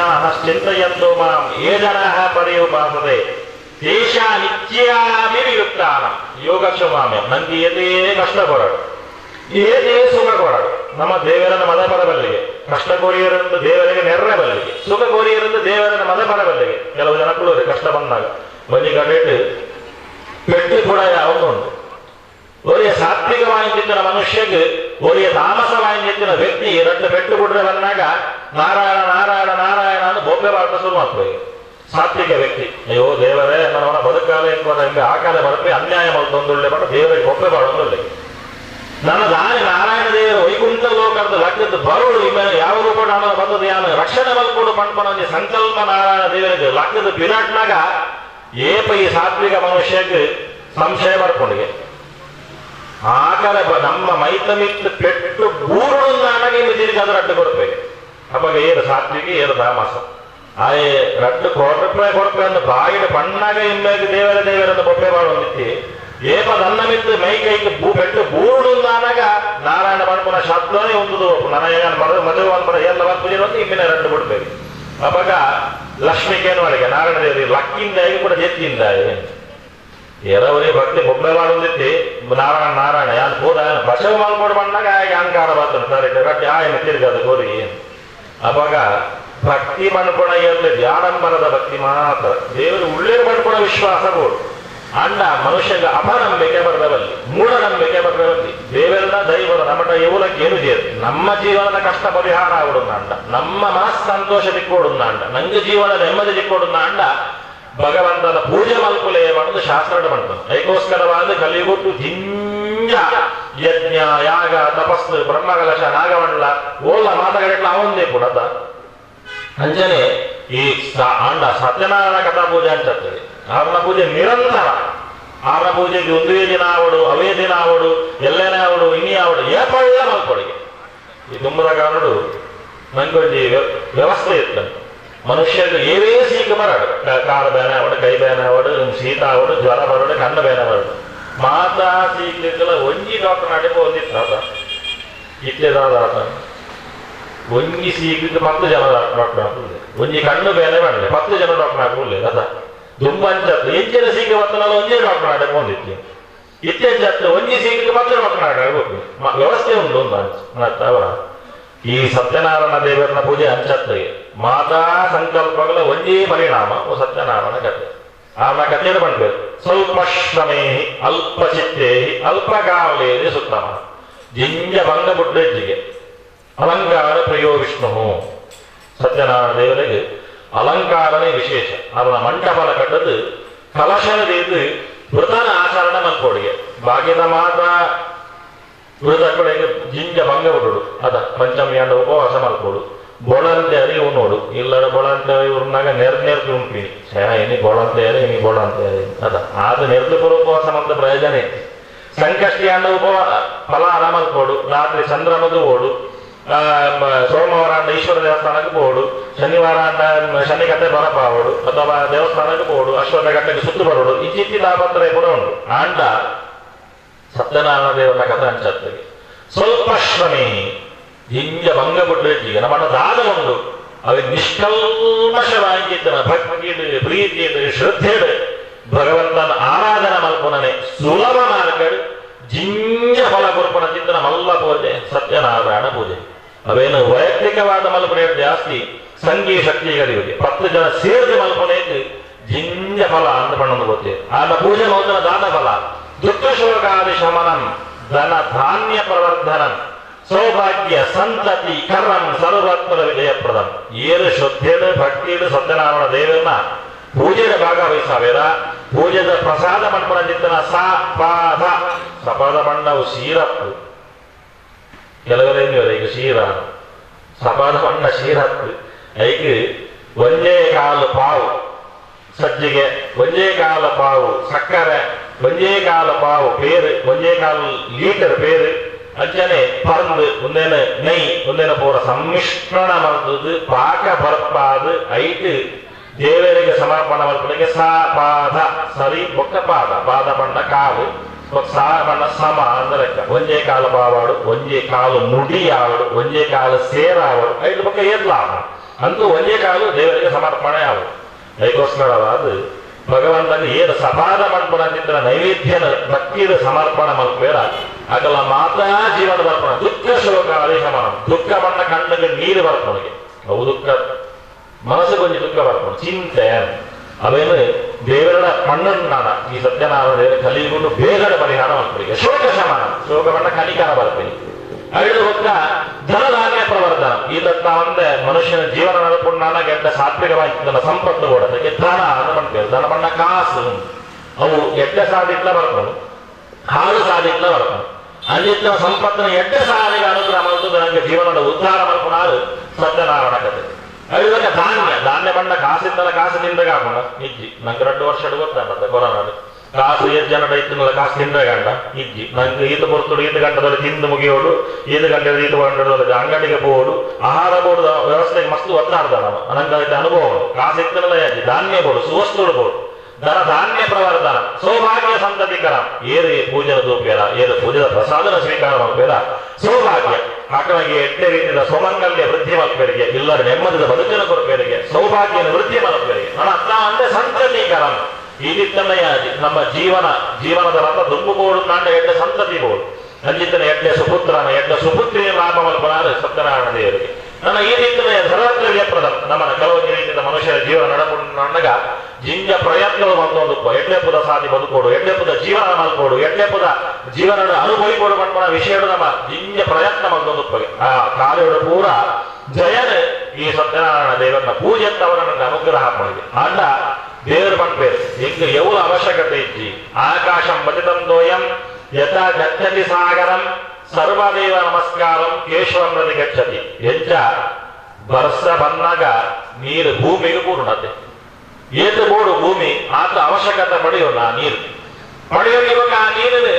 ಚಿಂತೆಯಂತೋ ಮಾಂ ಏ ಜನಾ ಪರ್ಯುಪಾಸತೆ ತೇಷಾ ನಿತ್ಯಾಮಿ ವಿಯುಕ್ತಾನ ಯೋಗಕ್ಷಮಾಮ್ಯ. ನಂಗೆ ಏನೇ ಕಷ್ಟ ಕೊರಡು ಏನೇ ಸುಖ ಕೊರಡು ನಮ್ಮ ದೇವರನ್ನ ಮದ ಬರಬಲ್ಲಿಗೆ ಕಷ್ಟ ಕೋರಿಯರಂದು ದೇವರಿಗೆ ನೆರ್ರೆ ಬಲ್ಲಿಗೆ ಸುಖ ಕೋರಿಯರಂದು ದೇವರನ್ನ ಮದ ಬರಬಲ್ಲಿಗೆ. ಕೆಲವು ಜನ ಕೊಡೋರು ಕಷ್ಟ ಬಂದಾಗ ಬನ್ನಿ ಕಡೆಟ್ಟು ಪೆಟ್ಟು ಕೂಡ ಯಾವೊಂದುಂಟು. ಒರಿಯ ಸಾತ್ವಿಕವಾಗಿದ್ದ ಮನುಷ್ಯಗೆ ಒರಿಯ ತಾಮಸವಾಗಿದ್ದ ವ್ಯಕ್ತಿ ಎರಡು ಪೆಟ್ಟು ಕೊಟ್ರೆ ಬಂದಾಗ ನಾರಾಯಣ ನಾರಾಯಣ ನಾರಾಯಣ ಅಂತ ಬೊಬ್ಬೆ ಬಾಟ ಶುರು ಮಾಡ್ತದೆ ಸಾತ್ವಿಕ ವ್ಯಕ್ತಿ. ಅಯ್ಯೋ ದೇವರೇ ನನ್ನವನ ಬದುಕಾಲೆ ಎಂಬ ಆ ಕಾಲ ಬದುಕಿ ಅನ್ಯಾಯ ಮಾಡ್ತೊಂದುಳ್ಳೆ ಬಟ್ ದೇವರಿಗೆ ಬೊಬ್ಬೆ ಬಾಡೊಂದುಳ್ಳೆ ನನ್ನ ದಾನಿ ನಾರಾಯಣ ದೇವರು ವೈಕುಂಠ ಲೋಕದ ಲಗ್ನದ ಬರೋಳು ಇಮೇಲೆ ಯಾವ ರೂಪ ಬಂದದ್ದು ಯಾನು ರಕ್ಷಣೆ ಮಲ್ಕೊಂಡು ಪಣ್ಪನ ಸಂಕಲ್ಪ ನಾರಾಯಣ ದೇವರಿಗೆ ಲಗ್ನದ ಬಿರಾಟ್ನಾಗ ಏಪ ಈ ಸಾತ್ವಿಕ ಮನುಷ್ಯಕ್ಕೆ ಸಂಶಯ ಬರ್ಕೊಂಡಿಗೆ ಆಕಲೆ ನಮ್ಮ ಮೈತಮಿತ್ತು ಪೆಟ್ಟು ಬೂರುಡು ನನಗೆ ತಿರುಗಿ ಅದು ರಡ್ಡು ಕೊಡ್ಬೇಕು. ಅವಾಗ ಏರು ಸಾತ್ವಿಕ ಏರು ತಾಮಸ ಆಯೆ ರಡ್ಡು ಕೊರಪೆ ಕೊರಪೆ ಅಂದ ಬಾಯಿಡ ಪಣ್ಣಾಗ ಇಮ್ಮೇಗೆ ದೇವರ ದೇವರಂದ ಬೊಬ್ಬೆ ಬಾಡೊಂದಿತ್ತಿ ಏಪ ನನ್ನ ಮಿತ್ತು ಮೈ ಕೈಗೆ ಪೆಟ್ಟು ಬೂರುಡು ನಾನಾಗ ನಾರಾಯಣ ಪಣ್ಪನ ಶಬ್ದನೇ ಒಂದು ನನಗೆ ಮದುವೆ ಬರ ಎಲ್ಲ ಪೂಜೆ ಬಂದು ಇಮ್ಮಿನ ರಡ್ಡು ಕೊಡ್ಬೇಕು. ಅವಾಗ ಲಕ್ಷ್ಮಿಕೇನು ಅಡಿಗೆ ನಾರಾಯಣ ದೇವರಿಗೆ ಲಕ್ಕಿಂದಾಗಿ ಕೂಡ ಜೆತ್ತಿಂದಾಗಿ ಎರವರಿ ಭಕ್ತಿ ಬೊಬ್ಬೆ ಮಾಡೋದಿತ್ತಿ ನಾರಾಯಣ ನಾರಾಯಣ ಯಾನ್ ಪೂರ ಬಸವ ಮಲ್ಪೋಡು ಬಂದಾಗ ಆಯಗೆ ಅಹಂಕಾರ ಬರ್ತದೆ ಸರಿ ಕಟ್ಟಿ ಆಯನ ತಿರ್ಗದ ಕೋರಿ. ಅವಾಗ ಭಕ್ತಿ ಮಣ್ಪುಣ ಎಲ್ಲಿ ಆಡಂಬರದ ಭಕ್ತಿ ಮಾತ್ರ ದೇವರು ಉಳ್ಳೇರು ಮಣ್ಪುಣ ವಿಶ್ವಾಸ ಬೋಡು. ಅಂಡ ಮನುಷ್ಯಗ ಅಪನಂಬಿಕೆ ಬರದವಲ್ಲಿ ಮೂಢನಂಬಿಕೆ ಬರದವಲ್ಲಿ ದೇವರನ್ನ ದೈವರ ನಮ್ಮಟ ಎವುಲಕ್ಕೆ ಏನು ಜೇರು ನಮ್ಮ ಜೀವನದ ಕಷ್ಟ ಪರಿಹಾರ ಆಗುಡುಂದ ಅಂಡ ನಮ್ಮ ಮನಸ್ಸು ಸಂತೋಷ ತಿಕ್ಕೋಡುಂದ ಅಂಡ ನಂಗೆ ಜೀವನ ನೆಮ್ಮದಿ ತಿಕ್ಕೋಡುಂದ ಅಂಡ ಭಗವಂತನ ಪೂಜೆ ಮಲ್ಕುಲೆ ಮಾಡೋದು ಶಾಸ್ತ್ರ ಮಾಡ್ತಾನೆ. ಅದಕ್ಕೋಸ್ಕರವಾದ ಕಲಿಯುಗೊಟ್ಟು ಜಿಂಜ ಯಜ್ಞ ಯಾಗ ತಪಸ್ಸು ಬ್ರಹ್ಮಕಲಶ ನಾಗಮಂಡಲ ಓಲ್ಲ ಮಾತಗಡೆಟ್ಲ ಅವಂದೇ ಕೂಡ ಅಂಜನೆ ಈ ಅಂಡ ಸತ್ಯನಾರಾಯಣ ಕಥಾ ಪೂಜೆ ಅಂತೇಳಿ ಆರನ ಪೂಜೆ ನಿರಂತರ. ಆರನ ಪೂಜೆಗೆ ಒಂದೇ ದಿನ ಆವಡು ಅವೇ ದಿನ ಆವಡು ಎಲ್ಲನೇ ಆವಡು ಇನ್ನಿ ಆವಡು ಏಪಳ್ಳ ಮಲ್ಕೊಳಿಗೆ ಈ ತುಂಬದ ಕಾರಣಡು ನಂಗೊಂಜಿ ವ್ಯವಸ್ಥೆ ಇತ್ತು. ಮನುಷ್ಯಗೆ ಏವೇ ಸೀಕ ಬರಡು ಕಾಲು ಬೇನೆ ಆವಡು ಕೈ ಬೇನೆ ಆವಡು ಶೀತ ಆವಡು ಜ್ವರ ಬರಡು ಕಣ್ಣು ಬೇನೆ ಬರಡು ಮಾತಾ ಸೀಕ್ಲಿಕ್ಕೆಲ್ಲ ಒಂಜಿ ಡಾಕ್ಟರ್ ನಾಟಿಗೆ ಒಂದಿತ್ತು ಆತ ಇತ್ತೆದಾದ ಆತ ಒಂಜಿ ಸೀಕಿದ್ದು 10 ಜನ ಡಾಕ್ಟರ್ ಹಾಕುದು ಒಂಜಿ ಕಣ್ಣು ಬೇನೆ ಮಾಡಲಿ 10 ಜನ ಡಾಕ್ಟರ್ ಹಾಕುಲ್ಲ ಅದ ದುಂಬಂಚತ್ತು ಎಂಚಿನ ಸೀಕ ಬತ್ತನಲ್ಲ ಒಂಜೇ ಡಾಕ್ಟರ್ ನಾಟಕ ಒಂದಿತ್ತು ಇತ್ತೆಂಚತ್ತು ಒಂಜಿ ಸೀಕಿಗೆ 10 ಡಾಕ್ಟರ್ ನಾಟಕ ವ್ಯವಸ್ಥೆ ಉಂಟು ಒಂದು ಅಂಚ ಅವರ ಈ ಸತ್ಯನಾರಾಯಣ ದೇವರನ್ನ ಪೂಜೆ ಅಂಚತ್ತಿಗೆ ಮಾತಾ ಸಂಕಲ್ಪಗಳ ಒಂಜೇ ಪರಿಣಾಮ ಸತ್ಯನಾರಾಯಣ ಕಥೆ. ಆನ ಕಥೆಯನ್ನು ಬಂದ್ಬೇಕು ಸ್ವಲ್ಪ ಶ್ರಮೇ ಅಲ್ಪ ಚಿತ್ತೇ ಅಲ್ಪಕಾಲೇ ಸುತ್ತಮ ಜಿಂಜ ಭಂಗ ಬುಡ್ಡೆಜ್ಜಿಗೆ ಅಲಂಕಾರ ಪ್ರಿಯೋ ವಿಷ್ಣು. ಸತ್ಯನಾರಾಯಣ ದೇವರಿಗೆ ಅಲಂಕಾರನೇ ವಿಶೇಷ. ಅವನ ಮಂಟಪನ ಕಟ್ಟದು ಕಲಶನದೇದು ವೃತನ ಆಚರಣೆ ಮಲ್ಕೋಡಿಗೆ ಬಾಗಿದ ಮಾತಾ ವೃತ ಕಡೆಗೆ ಜಿಂಜ ಭಂಗ ಬಿಡುಡು ಅದ ಪಂಚಮಿ ಅಂಡ ಉಪವಾಸ ಮಲ್ಕೋಡು ಬೋಳಂತೆ ಅರಿ ಉಣ್ಣೋಡು ಇಲ್ಲಡ ಬೋಳಂತೆ ಇವ್ರನ್ನಾಗ ನೆರ್ ನೆರ್ದು ಉಂಪಿನಿ ಎನಿ ಬೋಳಂತೆ ಅರಿ ಎನಿ ಬೋಳಂತೆ ಅರಿ ಅದ ಆದ ನೆರ್ದು ಪುರ ಉಪವಾಸ ಮಂತ ಪ್ರಯೋಜನ ಐತಿ. ಸಂಕಷ್ಟಿ ಅಂಡ ಫಲಾಹಾರ ಮಲ್ಕೋಡು ರಾತ್ರಿ ಚಂದ್ರನದು ಓಡು ಸೋಮವಾರ ಅಂಡ ಈಶ್ವರ ದೇವಸ್ಥಾನಕ್ಕೆ ಬೋಡು ಶನಿವಾರ ಅಂಡ ಶನಿ ಕತೆ ಬರಪಾವಡು ಅಥವಾ ದೇವಸ್ಥಾನಕ್ಕೆ ಬೋಡು ಅಶ್ವತ್ಥ ಘಟ್ಟಕ್ಕೆ ಸುತ್ತು ಬರೋಡು ಇಚ್ಚಿತ್ತಿ ಲಾಭತ್ರ ಕೂಡ ಉಂಟು. ಆಂಡ ಸತ್ಯನಾರಾಯಣ ದೇವರ ಕಥೆ ಅಂಚತ್ತಿಗೆ ಸ್ವಲ್ಪ ಶ್ರಮೇ ಜಿಂಜ ಭಂಗ ಬಿಟ್ಟು ನಮ್ಮ ದಾದ ಉಂಟು ಅವೆ ನಿಷ್ಕಲ್ಮಶವಾಗಿದ್ದನ ಭಕ್ತಿಡು ಪ್ರೀತಿಯು ಶ್ರದ್ಧೆಡು ಭಗವಂತನ ಆರಾಧನೆ ಮಲ್ಪುನನೆ ಸುಲಭ ಮಾರ್ಗಡು ಜಿಂಜ ಫಲ ಕೊರ್ಪಣ ಚಿಂತನ ಮಲ್ಲ ಪೂಜೆ ಸತ್ಯನಾರಾಯಣ ಪೂಜೆ. ಅವೇನು ವೈಯಕ್ತಿಕವಾದ ಮಲ್ಪನೆ ಜಾಸ್ತಿ ಸಂಘೀಯ ಶಕ್ತಿಗಳಿಗೆ 10 ಜನ ಸೇರಿದ ಮಲ್ಪನೆ ಜಿಂಜ ಫಲ ಅಂತ ಪಣ್ಣೊಂದು ಗೊತ್ತೇ ಆನ ಪೂಜೆ ಮಲ್ತನ ದಾದ ಫಲ ದುಃಖ ಶೋಕಾದಿ ಶಮನಂ ಧನ ಧಾನ್ಯ ಪ್ರವರ್ಧನಂ ಸೌಭಾಗ್ಯ ಸಂತತಿ ಕರಂ ಸರ್ವತ್ಮರ ವಿಜಯಪ್ರದಂ. ಏಳು ಶ್ರದ್ಧೆಡು ಭಕ್ತಿಯು ಸತ್ಯನಾರಾಯಣ ದೇವರನ್ನ ಪೂಜೆಯ ಭಾಗವಹಿಸಬೇಡ ಪೂಜೆದ ಪ್ರಸಾದ ಮಣ್ಪಣ ಚಿತ್ತನ ಸಪಾದ ಸಪಾದ ಬಣ್ಣವು ಶೀರತ್ತು ಕೆಲವರೇನು ಈಗ ಶೀರ ಸಪಾದ ಬಣ್ಣ ಶೀರತ್ತು ಐಕ್ ಒಂದೇ ಕಾಲು ಪಾವು ಸಜ್ಜಿಗೆ ಒಂದೇ ಕಾಲು ಪಾವು ಸಕ್ಕರೆ ಒಂದೇ ಕಾಲು ಪಾವು ಪೇರು ಒಂದೇ ಕಾಲು ಲೀಟರ್ ಪೇರು ಅಂಚನೆ ಪರಂದು ಒಂದೇನು ನೈ ಒಂದೇನ ಪೂರ ಸಮ್ಮಿಶ್ರಣ ಮಾಡ್ತದ್ದು ಪಾಕ ಬರ್ಪಾದು ಐಟ್ ದೇವರಿಗೆ ಸಮರ್ಪಣೆ ಮಲ್ಪುನಗೆ ಸಾ ಪಾದ ಸರಿ ಬೊಕ್ಕ ಪಾದ ಪಾದ ಬಣ್ಣ ಕಾಲು ಸಾ ಬಣ್ಣ ಸಮ ಅಂದ್ರೆ ಒಂಜೇ ಕಾಲು ಪಾವಾಡು ಒಂಜೇ ಕಾಲು ಮುಡಿಯಾವಡು ಒಂಜೇ ಕಾಲು ಸೇರಾವಡು ಐದು ಬೊಕ್ಕ ಏರ್ಲಾವ ಅಂತೂ ಒಂಜೇ ಕಾಲು ದೇವರಿಗೆ ಸಮರ್ಪಣೆ ಆವು. ಅದಕ್ಕೋಸ್ಕರವಾದ ಭಗವಂತನ ಏನು ಸಪಾದ ಮಲ್ಪುನಂತಿದ್ರ ನೈವೇದ್ಯನ ಭಕ್ತಿಯ ಸಮರ್ಪಣೆ ಮಲ್ಪೇರ ಅಗಲ ಮಾತಾ ಜೀವನ ಬರ್ಪಣ ದುಃಖ ಶೋಕ ಆದೇಶಮಾನ ದುಃಖ ಬಣ್ಣ ಕಣ್ಣಿಗೆ ನೀರು ಬರ್ಪಣೆಗೆ ಅವು ದುಃಖ ಮನಸ್ಸು ಕೊಂಚ ದುಃಖ ಬರ್ಪಣ ಚಿಂತೆ ಅವೇನು ದೇವರ ಮಣ್ಣನ್ನ ಈ ಸತ್ಯನಾರಾಯಣ ದೇವರ ಕಲಿಯುಗೊಂಡು ಬೇಗನೆ ಪರಿಹಾರ ಮಾಡ್ಕೊಳ್ಳಿ ಶೋಕ ಶಮನ ಶೋಕ ಬಣ್ಣ ಕಲಿಕಾರ ಬರ್ತೀನಿ ಐದು ಹೊತ್ತ ಧನಧಾನ್ಯ ಪ್ರವರ್ಧನ ಈ ದತ್ತ ಒಂದೇ ಮನುಷ್ಯನ ಜೀವನ ನಡ್ಕೊಂಡಾನ ಗೆಡ್ಡ ಸಾತ್ವಿಕವಾಗಿ ಸಂಪತ್ತು ಕೂಡ ಅದಕ್ಕೆ ಧನ ಅಂತ ಮಾಡ್ತೇವೆ. ಧನ ಬಣ್ಣ ಕಾಸು ಅವು ಎಡ್ಡ ಸಾಧಿಟ್ಲ ಬರ್ಕೊಂಡು ಹಾಳು ಸಾಧಿಟ್ಲ ಬರ್ಕೊಂಡು ಅಲ್ಲಿದ್ದ ಸಂಪತ್ತಿನ ಎಡ್ಡ ಸಾಲಿಗೆ ಅನುಗ್ರಹ ಮಾಡ್ತದೆ ನನಗೆ ಜೀವನದ ಉದ್ಧಾರ ಮಾಡ್ಕೊಳಾರು ಸತ್ಯನಾರಾಯಣ ಕಥೆ. ಐದಕ್ಕೆ ಧಾನ್ಯ ಧಾನ್ಯ ಬಣ್ಣ ಕಾಸಿದ್ದಲ್ಲ ಕಾಸು ತಿಂದಾಗ ಹಾಕೋಣ ಇಜ್ಜಿ ನಂಗೆ 2 ವರ್ಷ ಗೊತ್ತಾಗತ್ತೆ ಕೊರೋನಾ ಕಾಸು ಎಷ್ಟು ಜನ ಇತ್ತು ಕಾಸು ತಿಂದಾಗ ಗಂಡ ಇಜ್ಜಿ ನಂಗೆ ಈತ ಬರ್ತಡು ಈತ ಗಂಟದಲ್ಲಿ ತಿಂದು ಮುಗಿಯೋಡು ಈತ ಗಂಟೆ ಈತ ಗಂಟೆ ಅಂಗಡಿಗೆ ಬೋಡು ಆಹಾರ ಬೋರ್ಡ್ ವ್ಯವಸ್ಥೆಗೆ ಮಸ್ತ್ ಒತ್ತಾಡ್ದ ನಾವು ನಂಗೆ ಅದಕ್ಕೆ ಅನುಭವ ಕಾಸು ಇತ್ತಲ್ಲ ಅಜ್ಜಿ ಧಾನ್ಯ ಬೋಡು ಸುವಸ್ತುಗಳು ಬೋಡು ಧನ ಧಾನ್ಯ ಪ್ರವರ್ಧನ ಸೌಭಾಗ್ಯ ಸಂತತಿಕರ ಏರು ಪೂಜನ ತೂಪೇರ ಏರು ಪೂಜದ ಪ್ರಸಾದನ ಸ್ವೀಕಾರ ಮಾಡ್ಬೇರ ಸೌಭಾಗ್ಯ ಆಕಳಿಗೆ ಎಟ್ಟೆ ರೀತಿಯ ಸೌಮಂಗಲ್ಯ ವೃದ್ಧಿ ಮಾಡ್ಬೇರಿಗೆ ಇಲ್ಲರ ನೆಮ್ಮದಿದ ಬದುಕನ್ನು ಕೊಡ್ಬೇರಿಗೆ ಸೌಭಾಗ್ಯನ ವೃದ್ಧಿ ಮಾಡ್ಬೇರಿಗೆ ನನ್ನ ಅತ್ತ ಅಂದ್ರೆ ಸಂತತಿಕರ ಈ ನಮ್ಮ ಜೀವನದ ರಥ ದುಂಬುಕೋಡು ನಾಂಡ ಎಡ್ಡ ಸಂತತಿ ಬೋಡು ಅಂಜಿತನ ಎಡ್ಡೆ ಸುಪುತ್ರನ ಎಡ್ಡ ಸುಪುತ್ರಿಯ ಲಾಭ ಮಲ್ಪನಾರು ಸತ್ಯನಾರಾಯಣ ದೇವರಿಗೆ ನನ್ನ ಈ ರೀತಿಯ ಸರ್ವತ್ರ ವ್ಯಪ್ರದ ನಮ್ಮನ ಕೆಲವೊಂದು ರೀತಿಯ ಮನುಷ್ಯರ ಜೀವನ ನಡಪುಂಡಾಗ ಜಿಂಜ ಪ್ರಯತ್ನಗಳು ಬಂದೊಂದು ಎಡ್ಲೆಪುದ ಸಾಧಿ ಬದುಕೋಡು ಎಡ್ಲೆಪುದ ಜೀವನ ಮಲ್ಕೋಡು ಎಡ್ಲೆಪುದ ಜೀವನ ಅನುಭವಿಕೋಡು ಪಂಪನ ವಿಷಯ ನಮ್ಮ ಜಿಂಜ ಪ್ರಯತ್ನ ಬಂದೊಂದು ಆ ಕಾರ್ಯಡು ಪೂರ ಜಯನ್ ಈ ಸತ್ಯನಾರಾಯಣ ದೇವರನ್ನ ಪೂಜೆ ಅವರನ್ನ ಅನುಗ್ರಹ ಮಾಡಿದೆ. ಅಂಡ ದೇವರು ಪಂಪೇರು ಎಂಗ ಎವ್ವ ಅವಶ್ಯಕತೆ ಇಜ್ಜಿ ಆಕಾಶಂ ಪತಿತಂ ದೋಯಂ ಯಥಾ ಗಚ್ಚತಿ ಸಾಗರಂ ಸರ್ವದೇವ ನಮಸ್ಕಾರಂ ಕೇಶವಂ ಪ್ರತಿ ಗಚ್ಚತಿ. ಎಂಚ ಬರ್ಸ ಬಂದಾಗ ನೀರು ಭೂಮಿಗೆ ಪೂರ್ಣತೆ ಏತು ಬೋಡು ಭೂಮಿ ಆತ ಅವಶ್ಯಕತೆ ಪಡೆಯೋಣ ಆ ನೀರು ಪಡೆಯೋವಾಗ ಆ ನೀರನ್ನು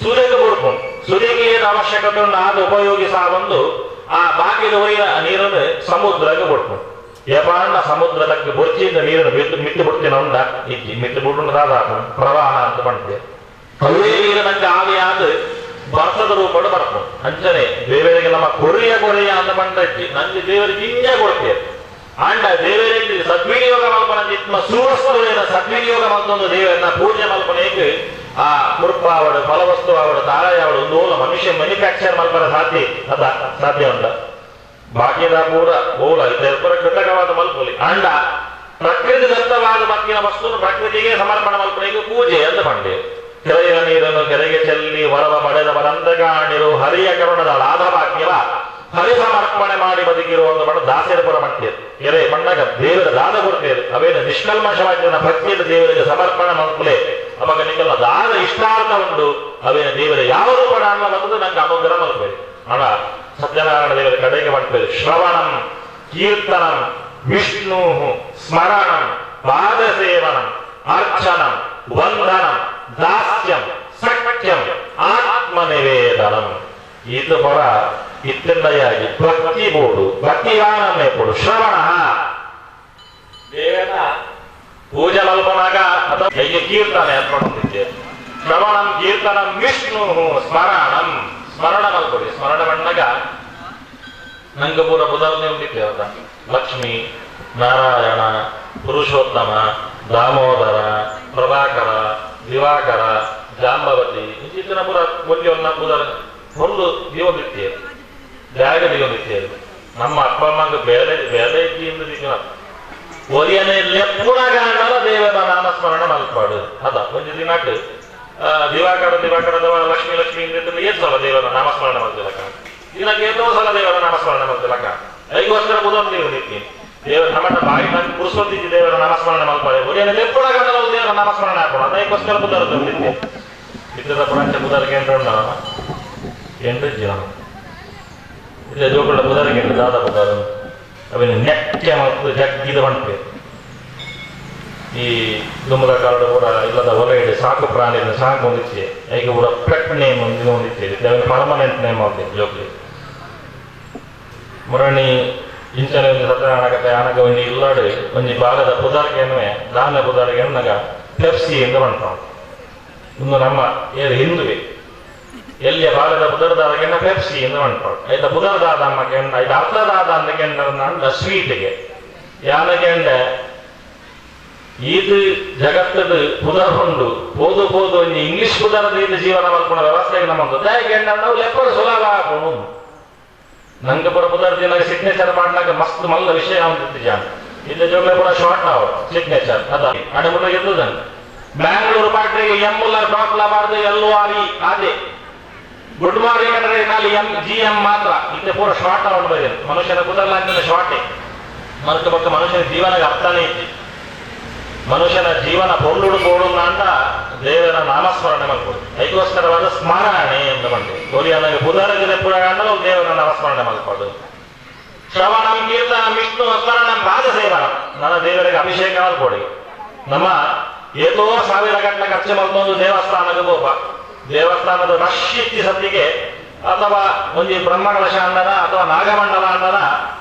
ಸೂರ್ಯಕ್ಕೆ ಕೊಡ್ಕೊಂಡು ಸೂರ್ಯಗೆ ಏನು ಅವಶ್ಯಕತೆ ಉಂಟು ಅದು ಉಪಯೋಗಿಸ ಬಂದು ಆ ಬಾಕಿದ ಒಯ್ಯ ನೀರನ್ನು ಸಮುದ್ರಕ್ಕೆ ಕೊಡ್ಕೊಂಡು ಯಪಾಂಡ ಸಮುದ್ರದಕ್ಕೆ ಬೊರ್ಚಿಯಿಂದ ನೀರನ್ನು ಮಿತ್ತು ಬಿಡ್ತೀನ ಉಂಡ ಇಜ್ಜಿ ಮಿತ್ತು ಬಿಟ್ಟು ಪ್ರವಾಹ ಅಂತ ಮಾಡ್ತೇವೆ. ಅವೇ ನೀರು ನಂಗೆ ಆವಿಯಾದ ಬರ್ತದ ರೂಪಡು ಬರ್ಕೊಂಡು ಅಂಚನೆ ದೇವರಿಗೆ ನಮ್ಮ ಕೊರಿಯ ಕೊರಿಯ ಅಂತ ಬಂದ ಇಜ್ಜಿ ನಂಗೆ ದೇವರಿಗೆ ಹಿಂಗೆ ಕೊಡ್ತೇವೆ. ಅಂಡ ದೇವರಿಗೆ ಸದ್ವಿನಿಯೋಗ ಮಲ್ಪನ ಸುವಸ್ತುವಿನ ಸದ್ವಿನಿಯೋಗ ಮಲ್ತೊಂದು ದೇವರನ್ನ ಪೂಜೆ ಮಲ್ಪನೇಕ್ ಆ ಕುರ್ಪಾವಡು ಫಲವಸ್ತು ಆವಡು ತಾರಾಯಾವಡು ಒಂದು ಮನುಷ್ಯ ಮ್ಯಾನುಫ್ಯಾಕ್ಚರ್ ಮಲ್ಪನ ಸಾಧ್ಯ ಅದ ಸಾಧ್ಯ ಉಂಟ ಬಾಕಿದ ಪೂರ ಓಲ ಪೂರ ಕೃತಕವಾದ ಮಲ್ಪೊಲಿ. ಅಂಡ ಪ್ರಕೃತಿ ದತ್ತವಾದ ಮಕ್ಕಿನ ವಸ್ತುವನ್ನು ಪ್ರಕೃತಿಗೆ ಸಮರ್ಪಣೆ ಮಲ್ಪನೇಕ್ ಪೂಜೆ ಅಂತ ಬಂಡೆ. ಕೆರೆಯ ನೀರನ್ನು ಕೆರೆಗೆ ಚೆಲ್ಲಿ ವರವ ಪಡೆದ ವರಂತಗಾಣಿರು ಹರಿಯ ಕರುಣದ ಲಾಭ ಭಾಗ್ಯವ ಹರಿ ಸಮರ್ಪಣೆ ಮಾಡಿ ಬದುಕಿರುವ ಒಂದು ಬಡ ದಾಸರ ಪುರ ಮಾಡ್ತೇವೆ. ಕೆರೆ ಬಣ್ಣಗ ದೇವರ ದಾದ ಕೊಡ್ತೇವೆ ಅವೇನು ನಿಷ್ಕಲ್ಮಶವಾಗಿ ಭಕ್ತಿಯ ದೇವರಿಗೆ ಸಮರ್ಪಣೆ ಮಲ್ಪಲೆ ಅವಾಗ ನಿಂಗೆಲ್ಲ ದಾದ ಇಷ್ಟಾರ್ಥ ಉಂಟು ಅವೇನ ದೇವರ ಯಾವ ರೂಪದ ಅನ್ನ ಬಂದದ್ದು ನಂಗೆ ಅನುಗ್ರಹ ಮಲ್ಪೇವೆ. ಅಣ ಸತ್ಯನಾರಾಯಣ ದೇವರ ಕಡೆಗೆ ಮಾಡ್ತೇವೆ ಶ್ರವಣಂ ಕೀರ್ತನಂ ವಿಷ್ಣು ಸ್ಮರಣಂ ಪಾದಸೇವನಂ ಅರ್ಚನಂ ವಂದನಂ ದಾಸ್ಯಂ ಸಖ್ಯಂ ಆತ್ಮನಿವೇದನಂ. ಇದು ಪರ ಇತ್ತಿಂದಯಾಗಿ ಭಕ್ತಿ ಬೋಡು ಭಕ್ತಿಯಾನನ್ನೇ ಕೊಡು ಶ್ರವಣ ದೇವನ ಪೂಜೆ ಮಲ್ಪನಾಗ ಅಥವಾ ಹೇಗೆ ಕೀರ್ತನೆ ಅಂತ ಮಾಡ್ತಿದ್ದೆ ಶ್ರವಣಂ ಕೀರ್ತನಂ ವಿಷ್ಣು ಸ್ಮರಣಂ ಸ್ಮರಣ ಮಲ್ಕೊಡಿ. ಸ್ಮರಣ ಬಂದಾಗ ನಂಗೆ ಪೂರ ಉದಾಹರಣೆ ಉಂಟಿದ್ದೆ ಅವತ್ತ ಲಕ್ಷ್ಮಿ ನಾರಾಯಣ ಪುರುಷೋತ್ತಮ ದಾಮೋದರ ಪ್ರಭಾಕರ ದಿವಾಕರ ಜಾಂಬವತಿ ಇಂಚಿತ್ತಿನ ಪೂರ ಒಂಜೊನ್ನ ಉದಾಹರಣೆ ಹೊರಲು ದೀವೊಂದಿತ್ತೇವೆ ಜಾಗ ದೀವೊಂದಿತ್ತೇವೆ. ನಮ್ಮ ಅಪ್ಪ ಅಮ್ಮಂಗ ಬೇಲೆ ಬೇಲೆ ಇದ್ದಿ ಒರಿಯನೆ ಲೆಪ್ಪುಣಗಾಂಡಲ ದೇವರ ನಾಮಸ್ಮರಣೆ ಮಲ್ಪಾಡು ಅದ ಒಂಜಿ ದಿನಕ್ಕೆ ದಿವಾಕರ ದಿವಾಕರ ಲಕ್ಷ್ಮೀ ಲಕ್ಷ್ಮೀ ಇಂದ ಏತ್ ಸಲ ದೇವರ ನಾಮಸ್ಮರಣೆ ಮಲ್ತಿಲಕ ದಿನಕ್ಕೆ ಏತೋ ಸಲ ದೇವರ ನಾಮಸ್ಮರಣೆ ಮಲ್ತಿಲಕ ಐಗೋಸ್ಕರ ಬುಧನ್ ದೇವರು ನಿತ್ತಿ ದೇವರ ನಮ್ಮನ್ನ ಬಾಯಿ ನಂಗೆ ಪುರುಷೋತ್ತಿದ್ದ ದೇವರ ನಾಮಸ್ಮರಣೆ ಮಲ್ಪಾಡೆ ಒರಿಯನೆ ಲೆಪ್ಪುಣಗಾಂಡಲ ದೇವರ ನಾಮಸ್ಮರಣೆ ಹಾಕೋಣ ಅದಕ್ಕೋಸ್ಕರ ಬುಧರ ನಿತ್ಯ ಇದ್ದದ ಪುರಾಂಚ ಬುಧರ ಕೇಂದ್ರ ಎಂಟು ಜೀವನ ಇಲ್ಲ ಜೋಕುಳ್ಳ ಬುಧರಿಗೆ ಎಂಟು ದಾದ ಬುಧರು ಅವಿನ ನೆಕ್ಕೆ ಮತ್ತು ಜಗ್ಗಿದ ಬಂಟೆ ಈ ದುಮ್ಮದ ಕಾಲದ ಕೂಡ ಇಲ್ಲದ ಹೊಲ ಇಡಿ ಸಾಕು ಪ್ರಾಣಿ ಸಾಕು ಹೊಂದಿತ್ತೆ ಈಗ ಕೂಡ ಪೆಟ್ ನೇಮ್ ಒಂದು ಹೊಂದಿತ್ತೆ ಅವನ ಪರ್ಮನೆಂಟ್ ನೇಮ್ ಆಗಿದೆ ಜೋಕ್ಲಿ ಮುರಣಿ ಇಂಚನೆ ಒಂದು ಸತ್ಯನಾರಾಯಣ ಕಥೆ ಆನಗ ಒಂಜಿ ಇಲ್ಲಾಡು ಒಂಜಿ ಭಾಗದ ಪುದಾರ್ಗೆನ್ನುವೆ ದಾನ ಪುದಾರ್ಗೆನ್ನಗ ಪೆಪ್ಸಿ ಎಂದು ಬಂಟ ಇನ್ನು ನಮ್ಮ ಹಿಂದುವೆ ಎಲ್ಲಿಯ ಭಾಗದ ಪುದರ್ದಾರಗೆನ್ನ ಪೆಪ್ಸಿ ಎಂದು ಬಂಟ ಐತ ಪುದರ್ದಾದ ಅಮ್ಮ ಕೆಂಡ ಐತ ಅರ್ಥದಾದ ಅಂದ ಕೆಂಡ ಸ್ವೀಟ್ಗೆ ಯಾನಗೆಂಡ ಇದು ಜಗತ್ತದ ಪುದರ್ ಉಂಡು ಪೋದು ಪೋದು ಒಂಜಿ ಇಂಗ್ಲಿಷ್ ಪುದರದ ಇದು ಜೀವನ ಮಲ್ಪುನ ವ್ಯವಸ್ಥೆಗೆ ನಮ್ಮದು ದಾಯಗೆಂಡ ನಾವು ಲೆಪ್ಪರು ಸುಲಭ ಹಾಕೋಣ ನಂಗೆ ಪುರ ಪುದರ್ ದಿನ ಸಿಗ್ನೇಚರ್ ಮಾಡ್ನಾಗ ಮಸ್ತ್ ಮಲ್ಲ ವಿಷಯ ಹೊಂದಿತ್ತು ಜಾನ ಇಲ್ಲ ಜೋಗ್ಲೆ ಪುರ ಶಾರ್ಟ್ ನಾವು ಸಿಗ್ನೇಚರ್ ಅದ ಅಡೆ ಮುಟ್ಟ ಇರ್ತದ ಬ್ಯಾಂಗ್ಳೂರು ಪಾಟ್ರಿಗೆ ಎಂ ಮುಲ್ಲರ್ ಡಾಟ್ ಬಾರ್ದು L R E ಅದೇ ಗುಡ್ ಮಾರ್ನಿಂಗ್ ಅಂದ್ರೆ ಖಾಲಿ M G M ಮಾತ್ರ ಇತ್ತೆ ಪೂರ ಶಾರ್ಟ್ ಅವನು ಬರೆಯ ಮನುಷ್ಯನ ಕುದರ್ಲ ಅಂತ ಶಾರ್ಟೆ ಮನುಷ್ಯ ಪಕ್ಕ ಮನುಷ್ಯನ ಜೀವನಕ್ಕೆ ಅರ್ಥನೇ ಇತ್ತು. ಮನುಷ್ಯನ ಜೀವನ ಪೊಳ್ಳುಡು ಬೋಡು ಅಂತ ದೇವರ ನಾಮಸ್ಮರಣೆ ಮಲ್ಕೊಡು ಐಕೋಸ್ಕರವಾದ ಸ್ಮರಣೆ ಅಂತ ಬಂದು ಕೊರಿಯನಾಗ ಬುಧರಗೆ ಪುರಾಣ ದೇವರ ನಾಮಸ್ಮರಣೆ ಮಲ್ಕೊಡು ಶ್ರವಣಂ ಕೀರ್ತನ ವಿಷ್ಣು ಸ್ಮರಣಂ ಪಾದಸೇವನ ನನ್ನ ದೇವರಿಗೆ ಅಭಿಷೇಕ ಮಲ್ಕೊಡಿ. ನಮ್ಮ ಏತೋ ಸಾವಿರ ಗಂಟೆ ಖರ್ಚು ಮಲ್ತೊಂದು ದೇವಸ್ಥಾನಕ್ಕೆ ಗೋಪ ದೇವಸ್ಥಾನದ ರಶ್ ಇತ್ತಿ ಸತ್ತಿಗೆ ಅಥವಾ ಒಂದು ಬ್ರಹ್ಮಕಲಶ ಅಂದನ ಅಥವಾ ನಾಗಮಂಡಲ ಅಂದನ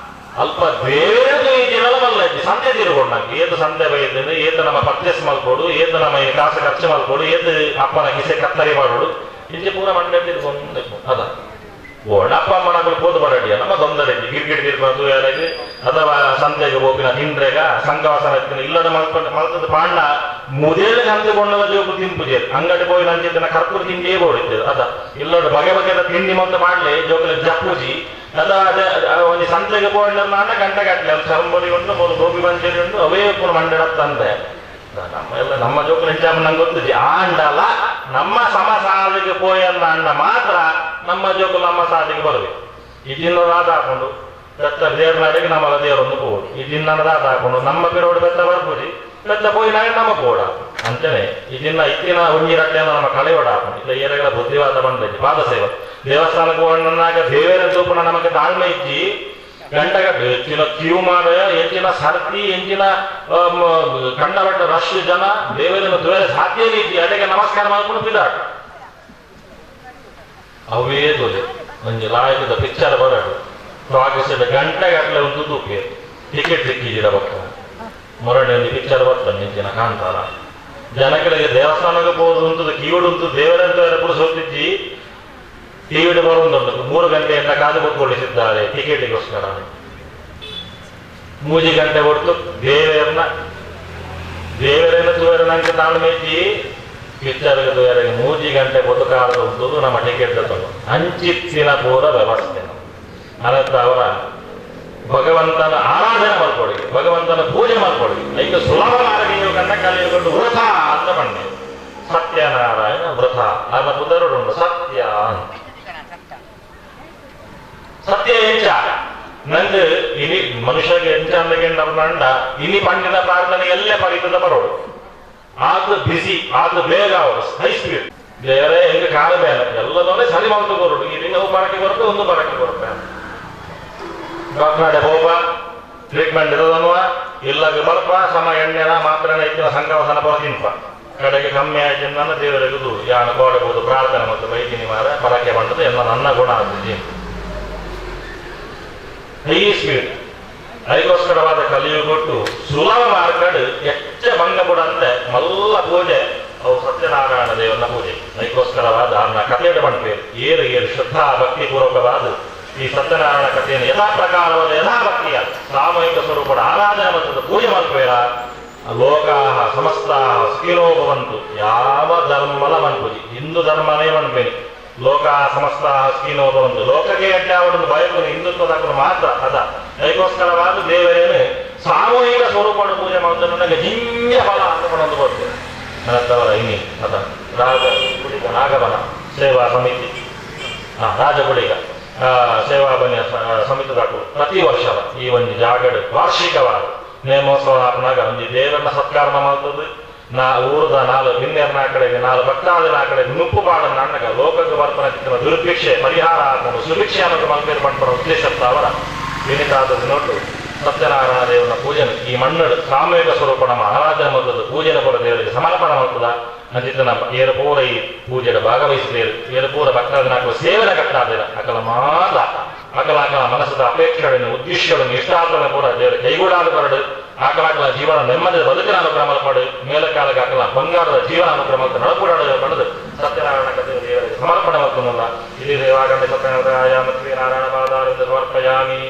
ಅಲ್ಪ ದೇವರದು ಈ ಜನಲ ಸಂತೆ ತೀರುಕೊಂಡ ಏತು ಸಂತೆ ಬೈದಿಂದ ಏತು ನಮ್ಮ ಪರ್ಚೇಸ್ ಮಲ್ಕೊಡು ಏತು ನಮ್ಮ ಕಾಸು ಖರ್ಚು ಮಲ್ಕೊಡು ಏತು ಅಪ್ಪನ ಕಿಸೆ ಕತ್ತರಿ ಮಾಡೋಡು ಇಂಚೆ ಪೂರ ಮಂಡೆ ತಿರ್ಕೊಂಡು ಅದ ಓಣಪ್ಪ ಅಮ್ಮನಗಳು ಪೋದು ಬರಡಿ ನಮ್ಮ ತೊಂದರೆ ಗಿರ್ಗಿಟ್ ತಿರ್ಪನ ತೂಯಲೆಗ್ ಅಥವಾ ಸಂತೆಗೆ ಹೋಗಿನ ತಿಂದ್ರೆಗ ಸಂಘವಾಸನ ಇಲ್ಲದ ಮಲ್ತದ ಪಾಂಡ ಮುದೇಲ ಗಂತೆ ಕೊಂಡಲ ಜೋಕು ತಿಂಪುಜೆ ಅಂಗಡಿ ಪೋಯಿನ ಅಂಚಿನ ಕರ್ಪೂರ ತಿಂಡಿಯೇ ಬೋಡಿತ್ತು ಅದ ಇಲ್ಲದ ಬಗೆ ಬಗೆದ ತಿಂಡಿ ಮಂತ ಮಾಡ್ಲೆ ಜೋಕುಲ ಜಪ್ಪುಜಿ ಅದ ಒಂಜಿ ಸಂತೆಗೆ ಪೋಂಡ ನಾನ ಗಂಟೆ ಗಟ್ಟಲೆ ಅಲ್ಲಿ ಚರಂಬರಿ ಉಂಟು ಮೊದಲು ಗೋಬಿ ಮಂಚೂರಿ ಉಂಟು ಅವೇ ಪೂರ ಮಂಡಳತ್ತಂತೆ. ನಮ್ಮ ಎಲ್ಲ ನಮ್ಮ ಜೋಕುಲ ಹೆಚ್ಚಾಪ ನಂಗೆ ಗೊತ್ತಿದೆ ಆಂಡಲ ನಮ್ಮ ಸಮ ಸಾಲಿಗೆ ಪೋಯನ್ನ ಅಂಡ ಮಾತ್ರ ನಮ್ಮ ಜೋಕುಲು ನಮ್ಮ ಸಾಲಿಗೆ ಬರಬೇಕು. ಈ ದಿನ ಹಾಕೊಂಡು ಬೆತ್ತ ದೇವರನಾಡಿಗೆ ನಮ್ಮ ದೇವರನ್ನು ಹೋಗುದು. ಈ ದಿನ ಹಾಕೊಂಡು ನಮ್ಮ ಪಿರೋಡು ಬೆತ್ತ ಬರ್ಪುಜಿ ಬೆತ್ತ ಪೋಯಿನಾಗ ನಮ್ಮ ಕೋಡ ಅಂತಾನೆ. ಈ ದಿನ ಇತ್ತಿನ ಒಂಜಿ ರಟ್ಟೆಯನ್ನು ನಮ್ಮ ಕಳೆಯೋಡ ಹಾಕೊಂಡು ಇಲ್ಲ ಏರಗಳ ಬುದ್ಧಿವಾದ ಬಂದೈತಿ ಪಾದಸೇವೆ ದೇವಸ್ಥಾನಕ್ಕೆ ಹೋಗೋಣನಾಗ ದೇವರ ತೂಪನ ನಮಗೆ ತಾಳ್ಮೆ ಇಜ್ಜಿ ಗಂಟೆಗಟ್ಟು ಹೆಚ್ಚಿನ ಕ್ಯೂ ಮಾಡ ಹೆಚ್ಚಿನ ಸರ್ತಿ ಹೆಚ್ಚಿನ ಕಂಡಬಟ್ಟ ರಶ್ ಜನ ದೇವರನ್ನು ದ್ವೇಷ ಸಾಧ್ಯ ಇಜ್ಜಿ ಅದಕ್ಕೆ ನಮಸ್ಕಾರ ಮಾಡ್ಕೊಂಡು ಬಿದ್ದಾಟ ಅವೇ ದೊಲೆ ಒಂಜಿ ಲಾಯಕದ ಪಿಕ್ಚರ್ ಬರಡು ಟಾಕಿಸಿದ ಗಂಟೆಗಟ್ಟಲೆ ಒಂದು ತೂಪಿ ಟಿಕೆಟ್ ಸಿಕ್ಕಿದ್ದೀರ ಬಕ್ಕ ಮೊರಡೆ ಒಂದು ಪಿಕ್ಚರ್ ಬರ್ತಾನೆ ನಿಂಚಿನ ಕಾಂತಾರ ಜನಗಳಿಗೆ ದೇವಸ್ಥಾನಕ್ಕೆ ಹೋಗುದು ಉಂಟು ಕೀವಡು ಉಂಟು ದೇವರಂತ ಪುರುಷ ಟಿವಿಡು ಬರುವುದುಂಟು 3 ಗಂಟೆಯಿಂದ ಕಾದು ಕೂತ್ಕೊಳ್ಳಿಸಿದ್ದಾರೆ ಟಿಕೆಟಿಗೋಸ್ಕರ. 3 ಗಂಟೆ ಹೊರತು ದೇವರನ್ನ ದೇವರನ್ನು ತೂವರನಂಗೆ ತಾಳ್ಮೆಜ್ಜಿ ಪಿಕ್ಚರ್ಗೆ ತೂವರೆಗೆ 3 ಗಂಟೆ ಹೊತ್ತು ಕಾದು ಉಂಟು ನಮ್ಮ ಟಿಕೆಟ್ ತಗೊಂಡು ಅಂಚಿತ್ತಿನ ಪೂರ ವ್ಯವಸ್ಥೆ. ಅನಂತ ಅವರ ಭಗವಂತನ ಆರಾಧನೆ ಮಾಡ್ಕೊಡಿ, ಭಗವಂತನ ಪೂಜೆ ಮಾಡ್ಕೊಡಿ. ಈಗ ಸುಲಭ ಮಾರ್ಗ ಕಂಡ ಕಲಿಯುಗೊಂಡು ವೃಥ ಅಂತ ಬಂದೆ. ಸತ್ಯನಾರಾಯಣ ವೃಥ ಅದರ ಪುದರುಡು ಸತ್ಯ ಅಂತ. ಸತ್ಯ ಎಂಚ ನಂದು ಇನಿ ಮನುಷ್ಯಗೆ ಎಂಚ ಅಂದ ಇನಿ ಪಂಡಿನ ಪ್ರಾರ್ಥನೆ ಎಲ್ಲೇ ಫಲಿತದ ಬರೋಡು ಆದ ಬಿಸಿ ಆದ ಬೇಗ ಅವರು ಹೈ ಸ್ಪೀಡ್ ಬೇರೆ ಹೆಂಗೆ ಕಾಲ ಬೇರೆ ಎಲ್ಲದನ್ನೇ ಸರಿ ಮಾಡ್ತು ಬರೋಡು. ಈ ದಿನ ಬರಕ್ಕೆ ಬರುತ್ತೆ ಒಂದು ಬರಕ್ಕೆ ಬರುತ್ತೆ. ಡಾಕ್ಟರ್ ಹೋಗ ಟ್ರೀಟ್ಮೆಂಟ್ ಇರೋದನ್ನುವ ಇಲ್ಲ ಬರ್ಪ ಸಮ ಎಣ್ಣೆನ ಮಾತ್ರನ ಇತ್ತಿನ ಸಂಘವಸನ ಬರ ತಿನ್ಪ ಕಡೆಗೆ ಕಮ್ಮಿ ಆಯ್ತು ನನ್ನ ದೇವರಿಗುದು ಯಾನ ಕೋಡಬಹುದು ಪ್ರಾರ್ಥನೆ ಮತ್ತು ಬೈಕಿನಿ ಮಾರ ಪರಕ್ಕೆ ಬಂದದ್ದು ಎಲ್ಲ ನನ್ನ ಗುಣ ಆದ ಹೈ ಸ್ಪೀಡ್. ಅದಕ್ಕೋಸ್ಕರವಾದ ಕಲಿಯುಗೊಟ್ಟು ಸುಲಭ ಮಾರ್ಕಡ್ ಹೆಚ್ಚ ಭಂಗ ಬಿಡಂತೆ ಮಲ್ಲ ಪೂಜೆ ಅವು ಸತ್ಯನಾರಾಯಣ ದೇವನ ಪೂಜೆ. ಅದಕ್ಕೋಸ್ಕರವಾದ ಅನ್ನ ಕಥೆಯನ್ನು ಬಂದ್ಪೇರು ಏರು ಏರು ಶ್ರದ್ಧಾ ಭಕ್ತಿಪೂರ್ವಕವಾದ ಈ ಸತ್ಯನಾರಾಯಣ ಕಥೆಯನ್ನು ಯಥಾ ಪ್ರಕಾರವಾದ ಯಥಾ ಭಕ್ತಿಯ ಸಾಮೂಹಿಕ ಸ್ವರೂಪದ ಆರಾಧನೆ ಮತ್ತು ಪೂಜೆ ಮಾಡ್ಬೇಡ. ಲೋಕಾಹ ಸಮಸ್ತಾಹ ಸುಖಿನೋ ಭವಂತು. ಯಾವ ಧರ್ಮಲ ಮನ್ಪುಜಿ ಹಿಂದೂ ಧರ್ಮನೇ ಮನ್ಪೇನಿ. ಲೋಕ ಸಮಸ್ತಾಹ ಸುಖಿನೋ ಭವಂತು. ಲೋಕಕ್ಕೆ ಅಡ್ಡಾವಡನ್ನು ಬಯಕು ಹಿಂದುತ್ವದ ಮಾತ್ರ ಅದ. ಅದಕ್ಕೋಸ್ಕರವಾದ ದೇವರೇನು ಸಾಮೂಹಿಕ ಸ್ವರೂಪವನ್ನು ಪೂಜೆ ಮಾಡೋದನ್ನು ನನಗೆ ಜಿಂಜ ಫಲ ಅಂತ ಒಂದು ಬರ್ತದೆ. ನನ್ನ ಇನ್ನಿ ಅದ ರಾಜ ಗುಳಿಗ ನಾಗಬನ ಸೇವಾ ಸಮಿತಿ ರಾಜಗುಳಿಗ ಸೇವಾ ಬನ್ನಿ ಸಮಿತಿದಾಕು ಪ್ರತಿ ವರ್ಷದ ಈ ಒಂದು ಜಾಗಡು ವಾರ್ಷಿಕವಾದ ನೇಮೋತ್ಸವ ಆಪನಾಗ ಒಂದು ದೇವರನ್ನ ಸತ್ಕಾರ ಮಾಡ್ತದೆ. ನಾ ಊರದ ನಾಲು ಬಿನ್ನೆರ್ನ ಕಡೆಗೆ ನಾಲು ಭಕ್ತಾದಿನ ಕಡೆ ನುಪ್ಪು ಬಾಡನ್ನ ಅಣ್ಣಗ ಲೋಕಕ್ಕೆ ಬರ್ಪನ ದುರ್ಭಿಕ್ಷೆ ಪರಿಹಾರ ಹಾಕೊಂಡು ಸುಭಿಕ್ಷೆ ಅನ್ನೋದು ಮಲ್ಪೇರು ಪಂಪರ ಉದ್ದೇಶ ಅವರ ವಿನಿತಾದ ನೋಟು ಸತ್ಯನಾರಾಯಣ ದೇವನ ಪೂಜನೆ ಈ ಮಣ್ಣು ಸಾಮೂಹಿಕ ಸ್ವರೂಪ ನಮ್ಮ ಆರಾಧನೆ ಮಾಡ್ತದೆ. ಪೂಜೆನ ಪೂರ ದೇವರಿಗೆ ಸಮರ್ಪಣೆ ಮಾಡ್ತದ ಅಂಚಿತನ ಏರು ಪೂರ ಈ ಪೂಜೆಯ ಭಾಗವಹಿಸಿದೇರು ಏರು ಪೂರ ಭಕ್ತಾದಿನ ಹಾಕುವ ಸೇವನೆ ಕಟ್ಟಾದಿರ ಅಕಲ ಮಾತ್ರ ಅಕಲ ಅಕಲ ಮನಸ್ಸದ ಅಪೇಕ್ಷೆಗಳನ್ನು ಉದ್ದೇಶಗಳನ್ನು ಇಷ್ಟಾರ್ಥನ ಪೂರ ದೇವರ ಕೈಗೂಡಾದ ಬರಡು ಆಕಲಾಕಲ ಜೀವನ ನೆಮ್ಮದಿಯ ಬದುಕಿನ ಅನುಗ್ರಹ ಮಲ್ಪಾಡು ಮೇಲಕಾಲಕ್ಕೆ ಆಕಲ ಬಂಗಾರದ ಜೀವನ ಅನುಗ್ರಹ ಮಲ್ತ ನಡಪುಡಾಡ ಪಡೆದು ಸತ್ಯನಾರಾಯಣ ಕಥೆ ದೇವರಿಗೆ ಸಮರ್ಪಣೆ ಮಾಡ್ಕೊಂಡಲ್ಲ. ಇಲ್ಲಿ ದೇವಾಗಂಡ ಸತ್ಯನಾರಾಯ ಲಕ್ಷ್ಮೀ ನಾರಾಯಣ ಪಾದಾರಿಂದ ಸಮರ್ಪಯಾಮಿ.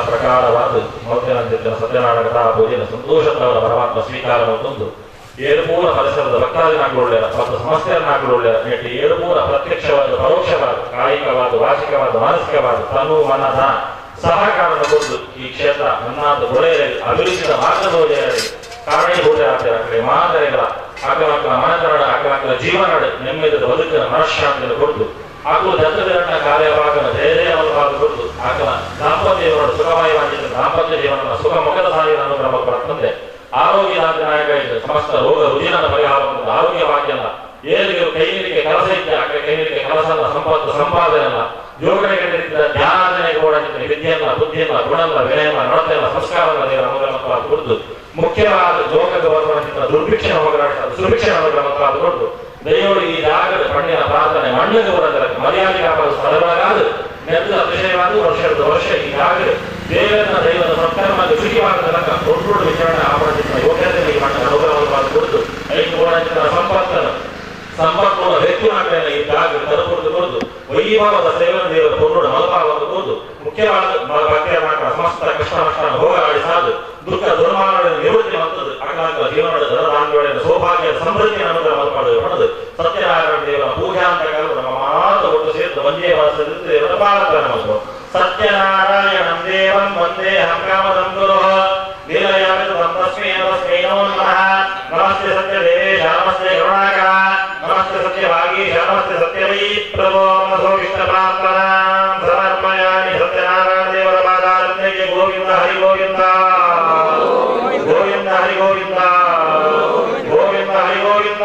ಪ್ರಕಾರವಾದ ಮೊದಲಿನ ಸತ್ಯನಾರಾಯಣ ಕಥಾ ಪೂಜೆಯನ್ನು ಸಂತೋಷ ಪರಮಾತ್ಮ ಸ್ವೀಕಾರ ಮತ್ತೊಂದು ಏಳು ಪೂರ ಪರಿಸರದ ಭಕ್ತಾದಿನಾಗ್ಲುಳ್ಳ ಮತ್ತು ಸಮಸ್ಯೆಯನ್ನಾಗ್ಲುಳ್ಳ ನೆಟ್ಟು ಏಳು ಪೂರ ಪ್ರತ್ಯಕ್ಷವಾದ ಪರೋಕ್ಷವಾದ ಕಾಯಿಕವಾದ ವಾಚಿಕವಾದ ಮಾನಸಿಕವಾದ ತನು ಮನದ ಸಹಕಾರದ ಕೊಟ್ಟು ಈ ಕ್ಷೇತ್ರ ನನ್ನಾದ ಒಳ್ಳೆಯ ಅಭಿವೃದ್ಧಿಯ ಮಾರ್ಗದೋಜೆಯಲ್ಲಿ ಕಾರಣೀಭೂತ ಆಗ್ತಾರೆ. ಮಾದರಿಗಳ ಅಕಲಕಲ ಮನತನಡ ಅಕಲಕಲ ಜೀವನಡ ನೆಮ್ಮದಿದ ಬದುಕಿನ ಮನಃಶಾಂತಿಯನ್ನು ಕೊಟ್ಟು ಹಾಗೂ ದತ್ತವಿರಣ್ಣ ಕಾರ್ಯಭಾಗನ ಧೈರ್ಯವನ್ನು ಕೊಟ್ಟು ಆಕಲ ದಾಂಪತ್ಯ ಜೀವನ ಸುಖಮಯವಾಗಿದ್ದ ದಾಂಪತ್ಯ ಜೀವನ ಸುಖ ಮುಖದ ಸಾಯಿನ ಅನುಗ್ರಹ ಕೊಡುತ್ತಂದೆ ಆರೋಗ್ಯ ನಾಯಕ ಸಮಸ್ತ ರೋಗ ರುಜಿನದ ಪರಿಹಾರ ಆರೋಗ್ಯ ಭಾಗ್ಯಲ್ಲ ಏಳಿಗೆ ಕೈನೀರಿಗೆ ಕೆಲಸ ಇದ್ದೆ ಆಕಡೆ ಕೈನೀರಿಗೆ ಕೆಲಸ ಅಲ್ಲ ಸಂಪತ್ತು ಸಂಪಾದನೆ ಅಲ್ಲ ಯೋಗನೆಗಳಿದ್ದ ಧ್ಯಾನಾರ್ಜನೆ ಕೂಡ ವಿದ್ಯೆಯನ್ನ ಬುದ್ಧಿಯನ್ನ ಗುಣಲ್ಲ ವಿನಯನ ನಡತೆಯನ್ನ ಸಂಸ್ಕಾರಗಳ ದೇವರ ಅನುಗ್ರಹ ಕೊಡುದು ಮುಖ್ಯವಾದ ಲೋಕದ ಬರುವಂತಹ ದುರ್ಭಿಕ್ಷಣ ಹೋಗಲಾಟ ಸುಭಿಕ್ಷಣ ಅನುಗ್ರಹ ಕೊಡುದು ದೈವರು ಈ ಜಾಗದ ಪಣ್ಣಿನ ಪ್ರಾರ್ಥನೆ ಮಣ್ಣಿಗೆ ಬರೋದರ ಮರ್ಯಾದೆ ಕಾಪಾಡಲು ಸ್ಥಳವಾಗದು ನೆಲದ ಅತಿಶಯವಾದ ವರ್ಷದ ವರ್ಷ ಈ ಜಾಗದ ದೇವರನ್ನ ದೈವದ ಸತ್ಕರ್ಮ ಶುಚಿವಾದ ತನಕ ದೊಡ್ಡ ದೊಡ್ಡ ವಿಚಾರಣೆ ಆಪಡಿಸಿದ ಯೋಗ್ಯತೆ ಈ ಮಣ್ಣಿನ ಅನುಗ್ರಹವಾದ ಕೊಡುದು ಐದು ಓಡಾಡಿದ ಸಂಪತ್ತನ್ನು ಸಂಪತ್ಪೂರ್ಣ ವ್ಯಕ್ತಿ ಮಾಡ್ತಾರೆ ಈ ಜಾಗ ತಲುಪುವುದು ಕೊಡುದು ವೈಭವದ ಸೇವನ ದೇವರ ಪೊನ್ನುಡ ಮಲಪಾವನ್ನು ಕೊಡುದು ಮುಖ್ಯವಾದ ಭಕ್ತಿಯ ಮಾಡ್ತಾರೆ ಸಮಸ್ತ ಕಷ್ಟ ನಷ್ಟ ಹೋಗಲಾಡಿ ಸಾಧು ದುಃಖ ದುರ್ಮಾನಗಳನ್ನು ನಿವೃತ್ತಿ ಮತ್ತದು ಅಕಲಾಂಗ ಜೀವನದ ಧನಧಾನ್ಯಗಳನ್ನು ಸೌಭಾಗ್ಯ ಸಮೃದ್ಧಿಯ ಅನುಗ್ರಹ ಮಲ್ಪಾಡುವುದು ಪಡೆದು ಸತ್ಯನಾರಾಯಣ ದೇವರ ಪೂಜಾ ಅಂತ ನಮ್ಮ ಮಾತು ಒಟ್ಟು ಸೇರಿದ ಒಂದೇ ವಾಸದಿಂದ ದೇವರ ಪ್ರಾರ್ಥನೆ ಮತ್ತು ಸತ್ಯನಾರಾಯಣಂ ದೇವಂ ವಂದೇ ಹಂಗಾಮದಂ ಗುರುಃ ಲೀಲಯಾಮಿ ತಂ ತಸ್ಮೈ ನಮಸ್ತೆ ನಮೋ ನಮಃ. ನಮಸ್ತೆ ಸತ್ಯದೇವೇಶ ನಮಸ್ತೆ ಕರುಣಾಕರ ನಮಸ್ತೆ ಸತ್ಯಭಾಗೀಶ ನಮಸ್ತೆ ಸತ್ಯವೈ ಪ್ರಭೋ ಮನಸೋ ಇಷ್ಟ ಪ್ರಾರ್ಥನಾಂ ಸಮರ್ಪಯಾಮಿ. ಸತ್ಯನಾರಾಯಣ ದೇವರ ಪಾದಾರವಿಂದಕ್ಕೆ ಗೋವಿಂದ ಹರಿ ಗೋವಿಂದ ಗೋವಿಂದ ಹರಿ ಗೋವಿಂದ ಗೋವಿಂದ ಹರಿ ಗೋವಿಂದ.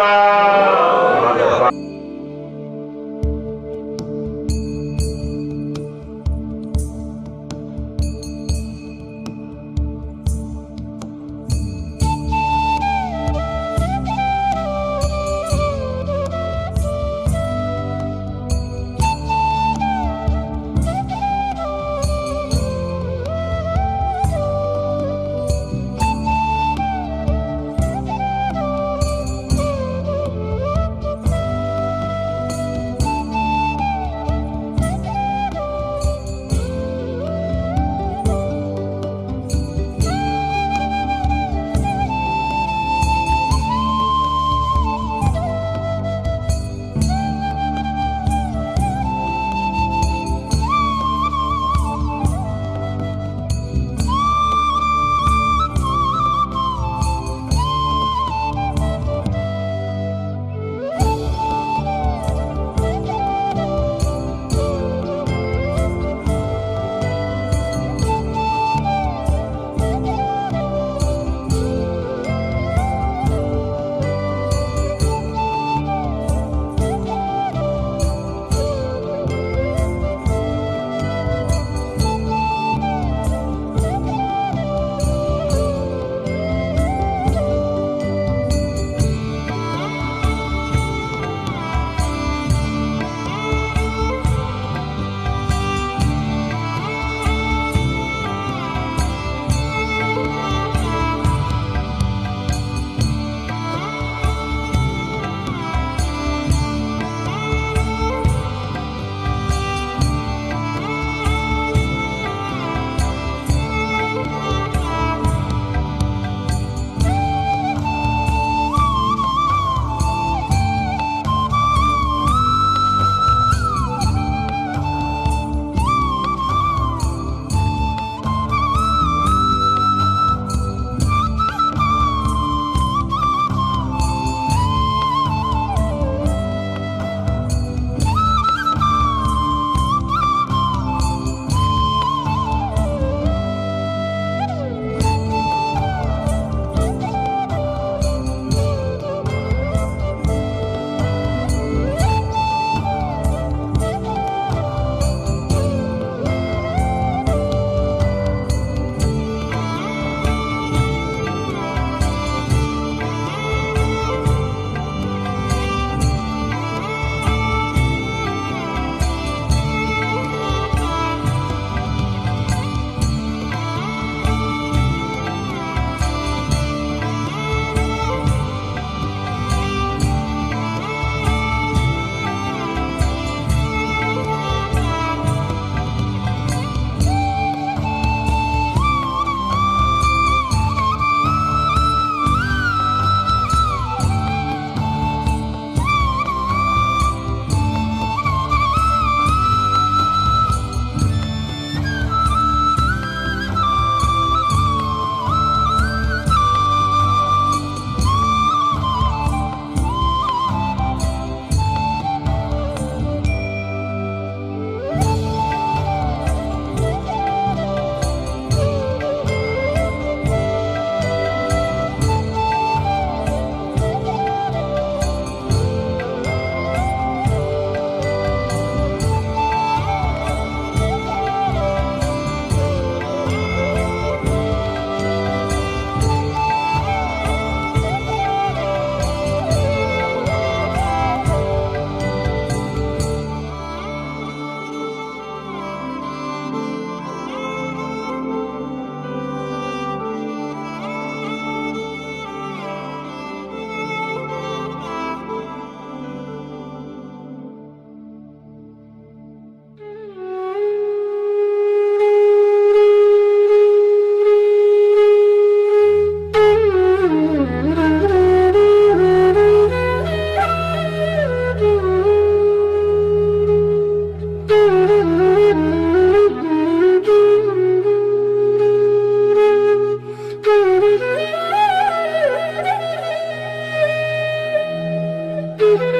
Mm-hmm.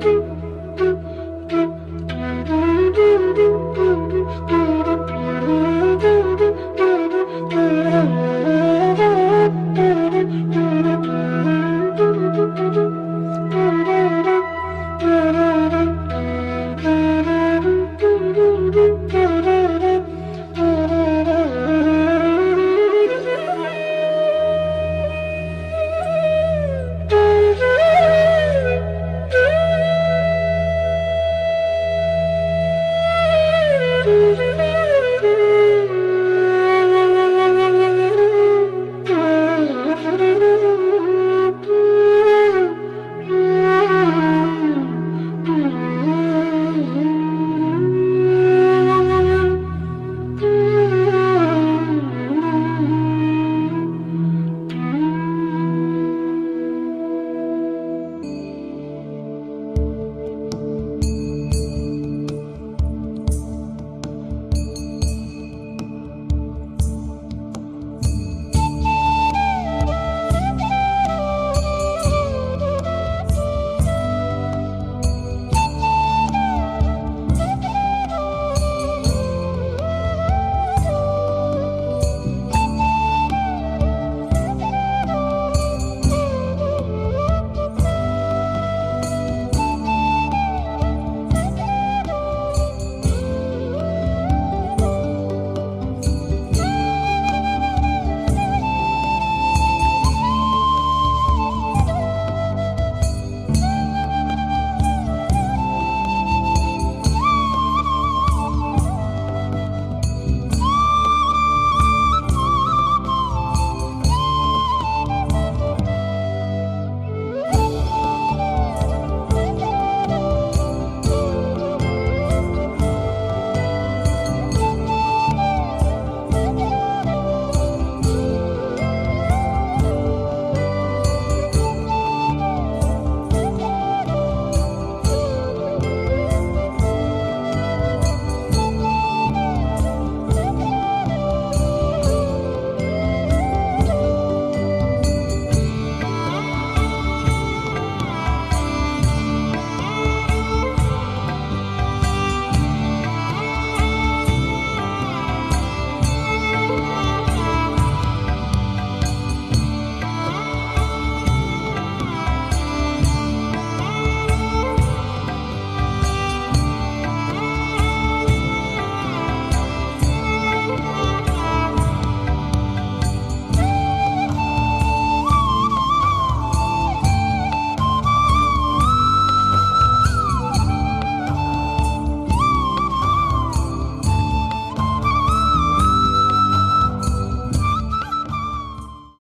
Thank you.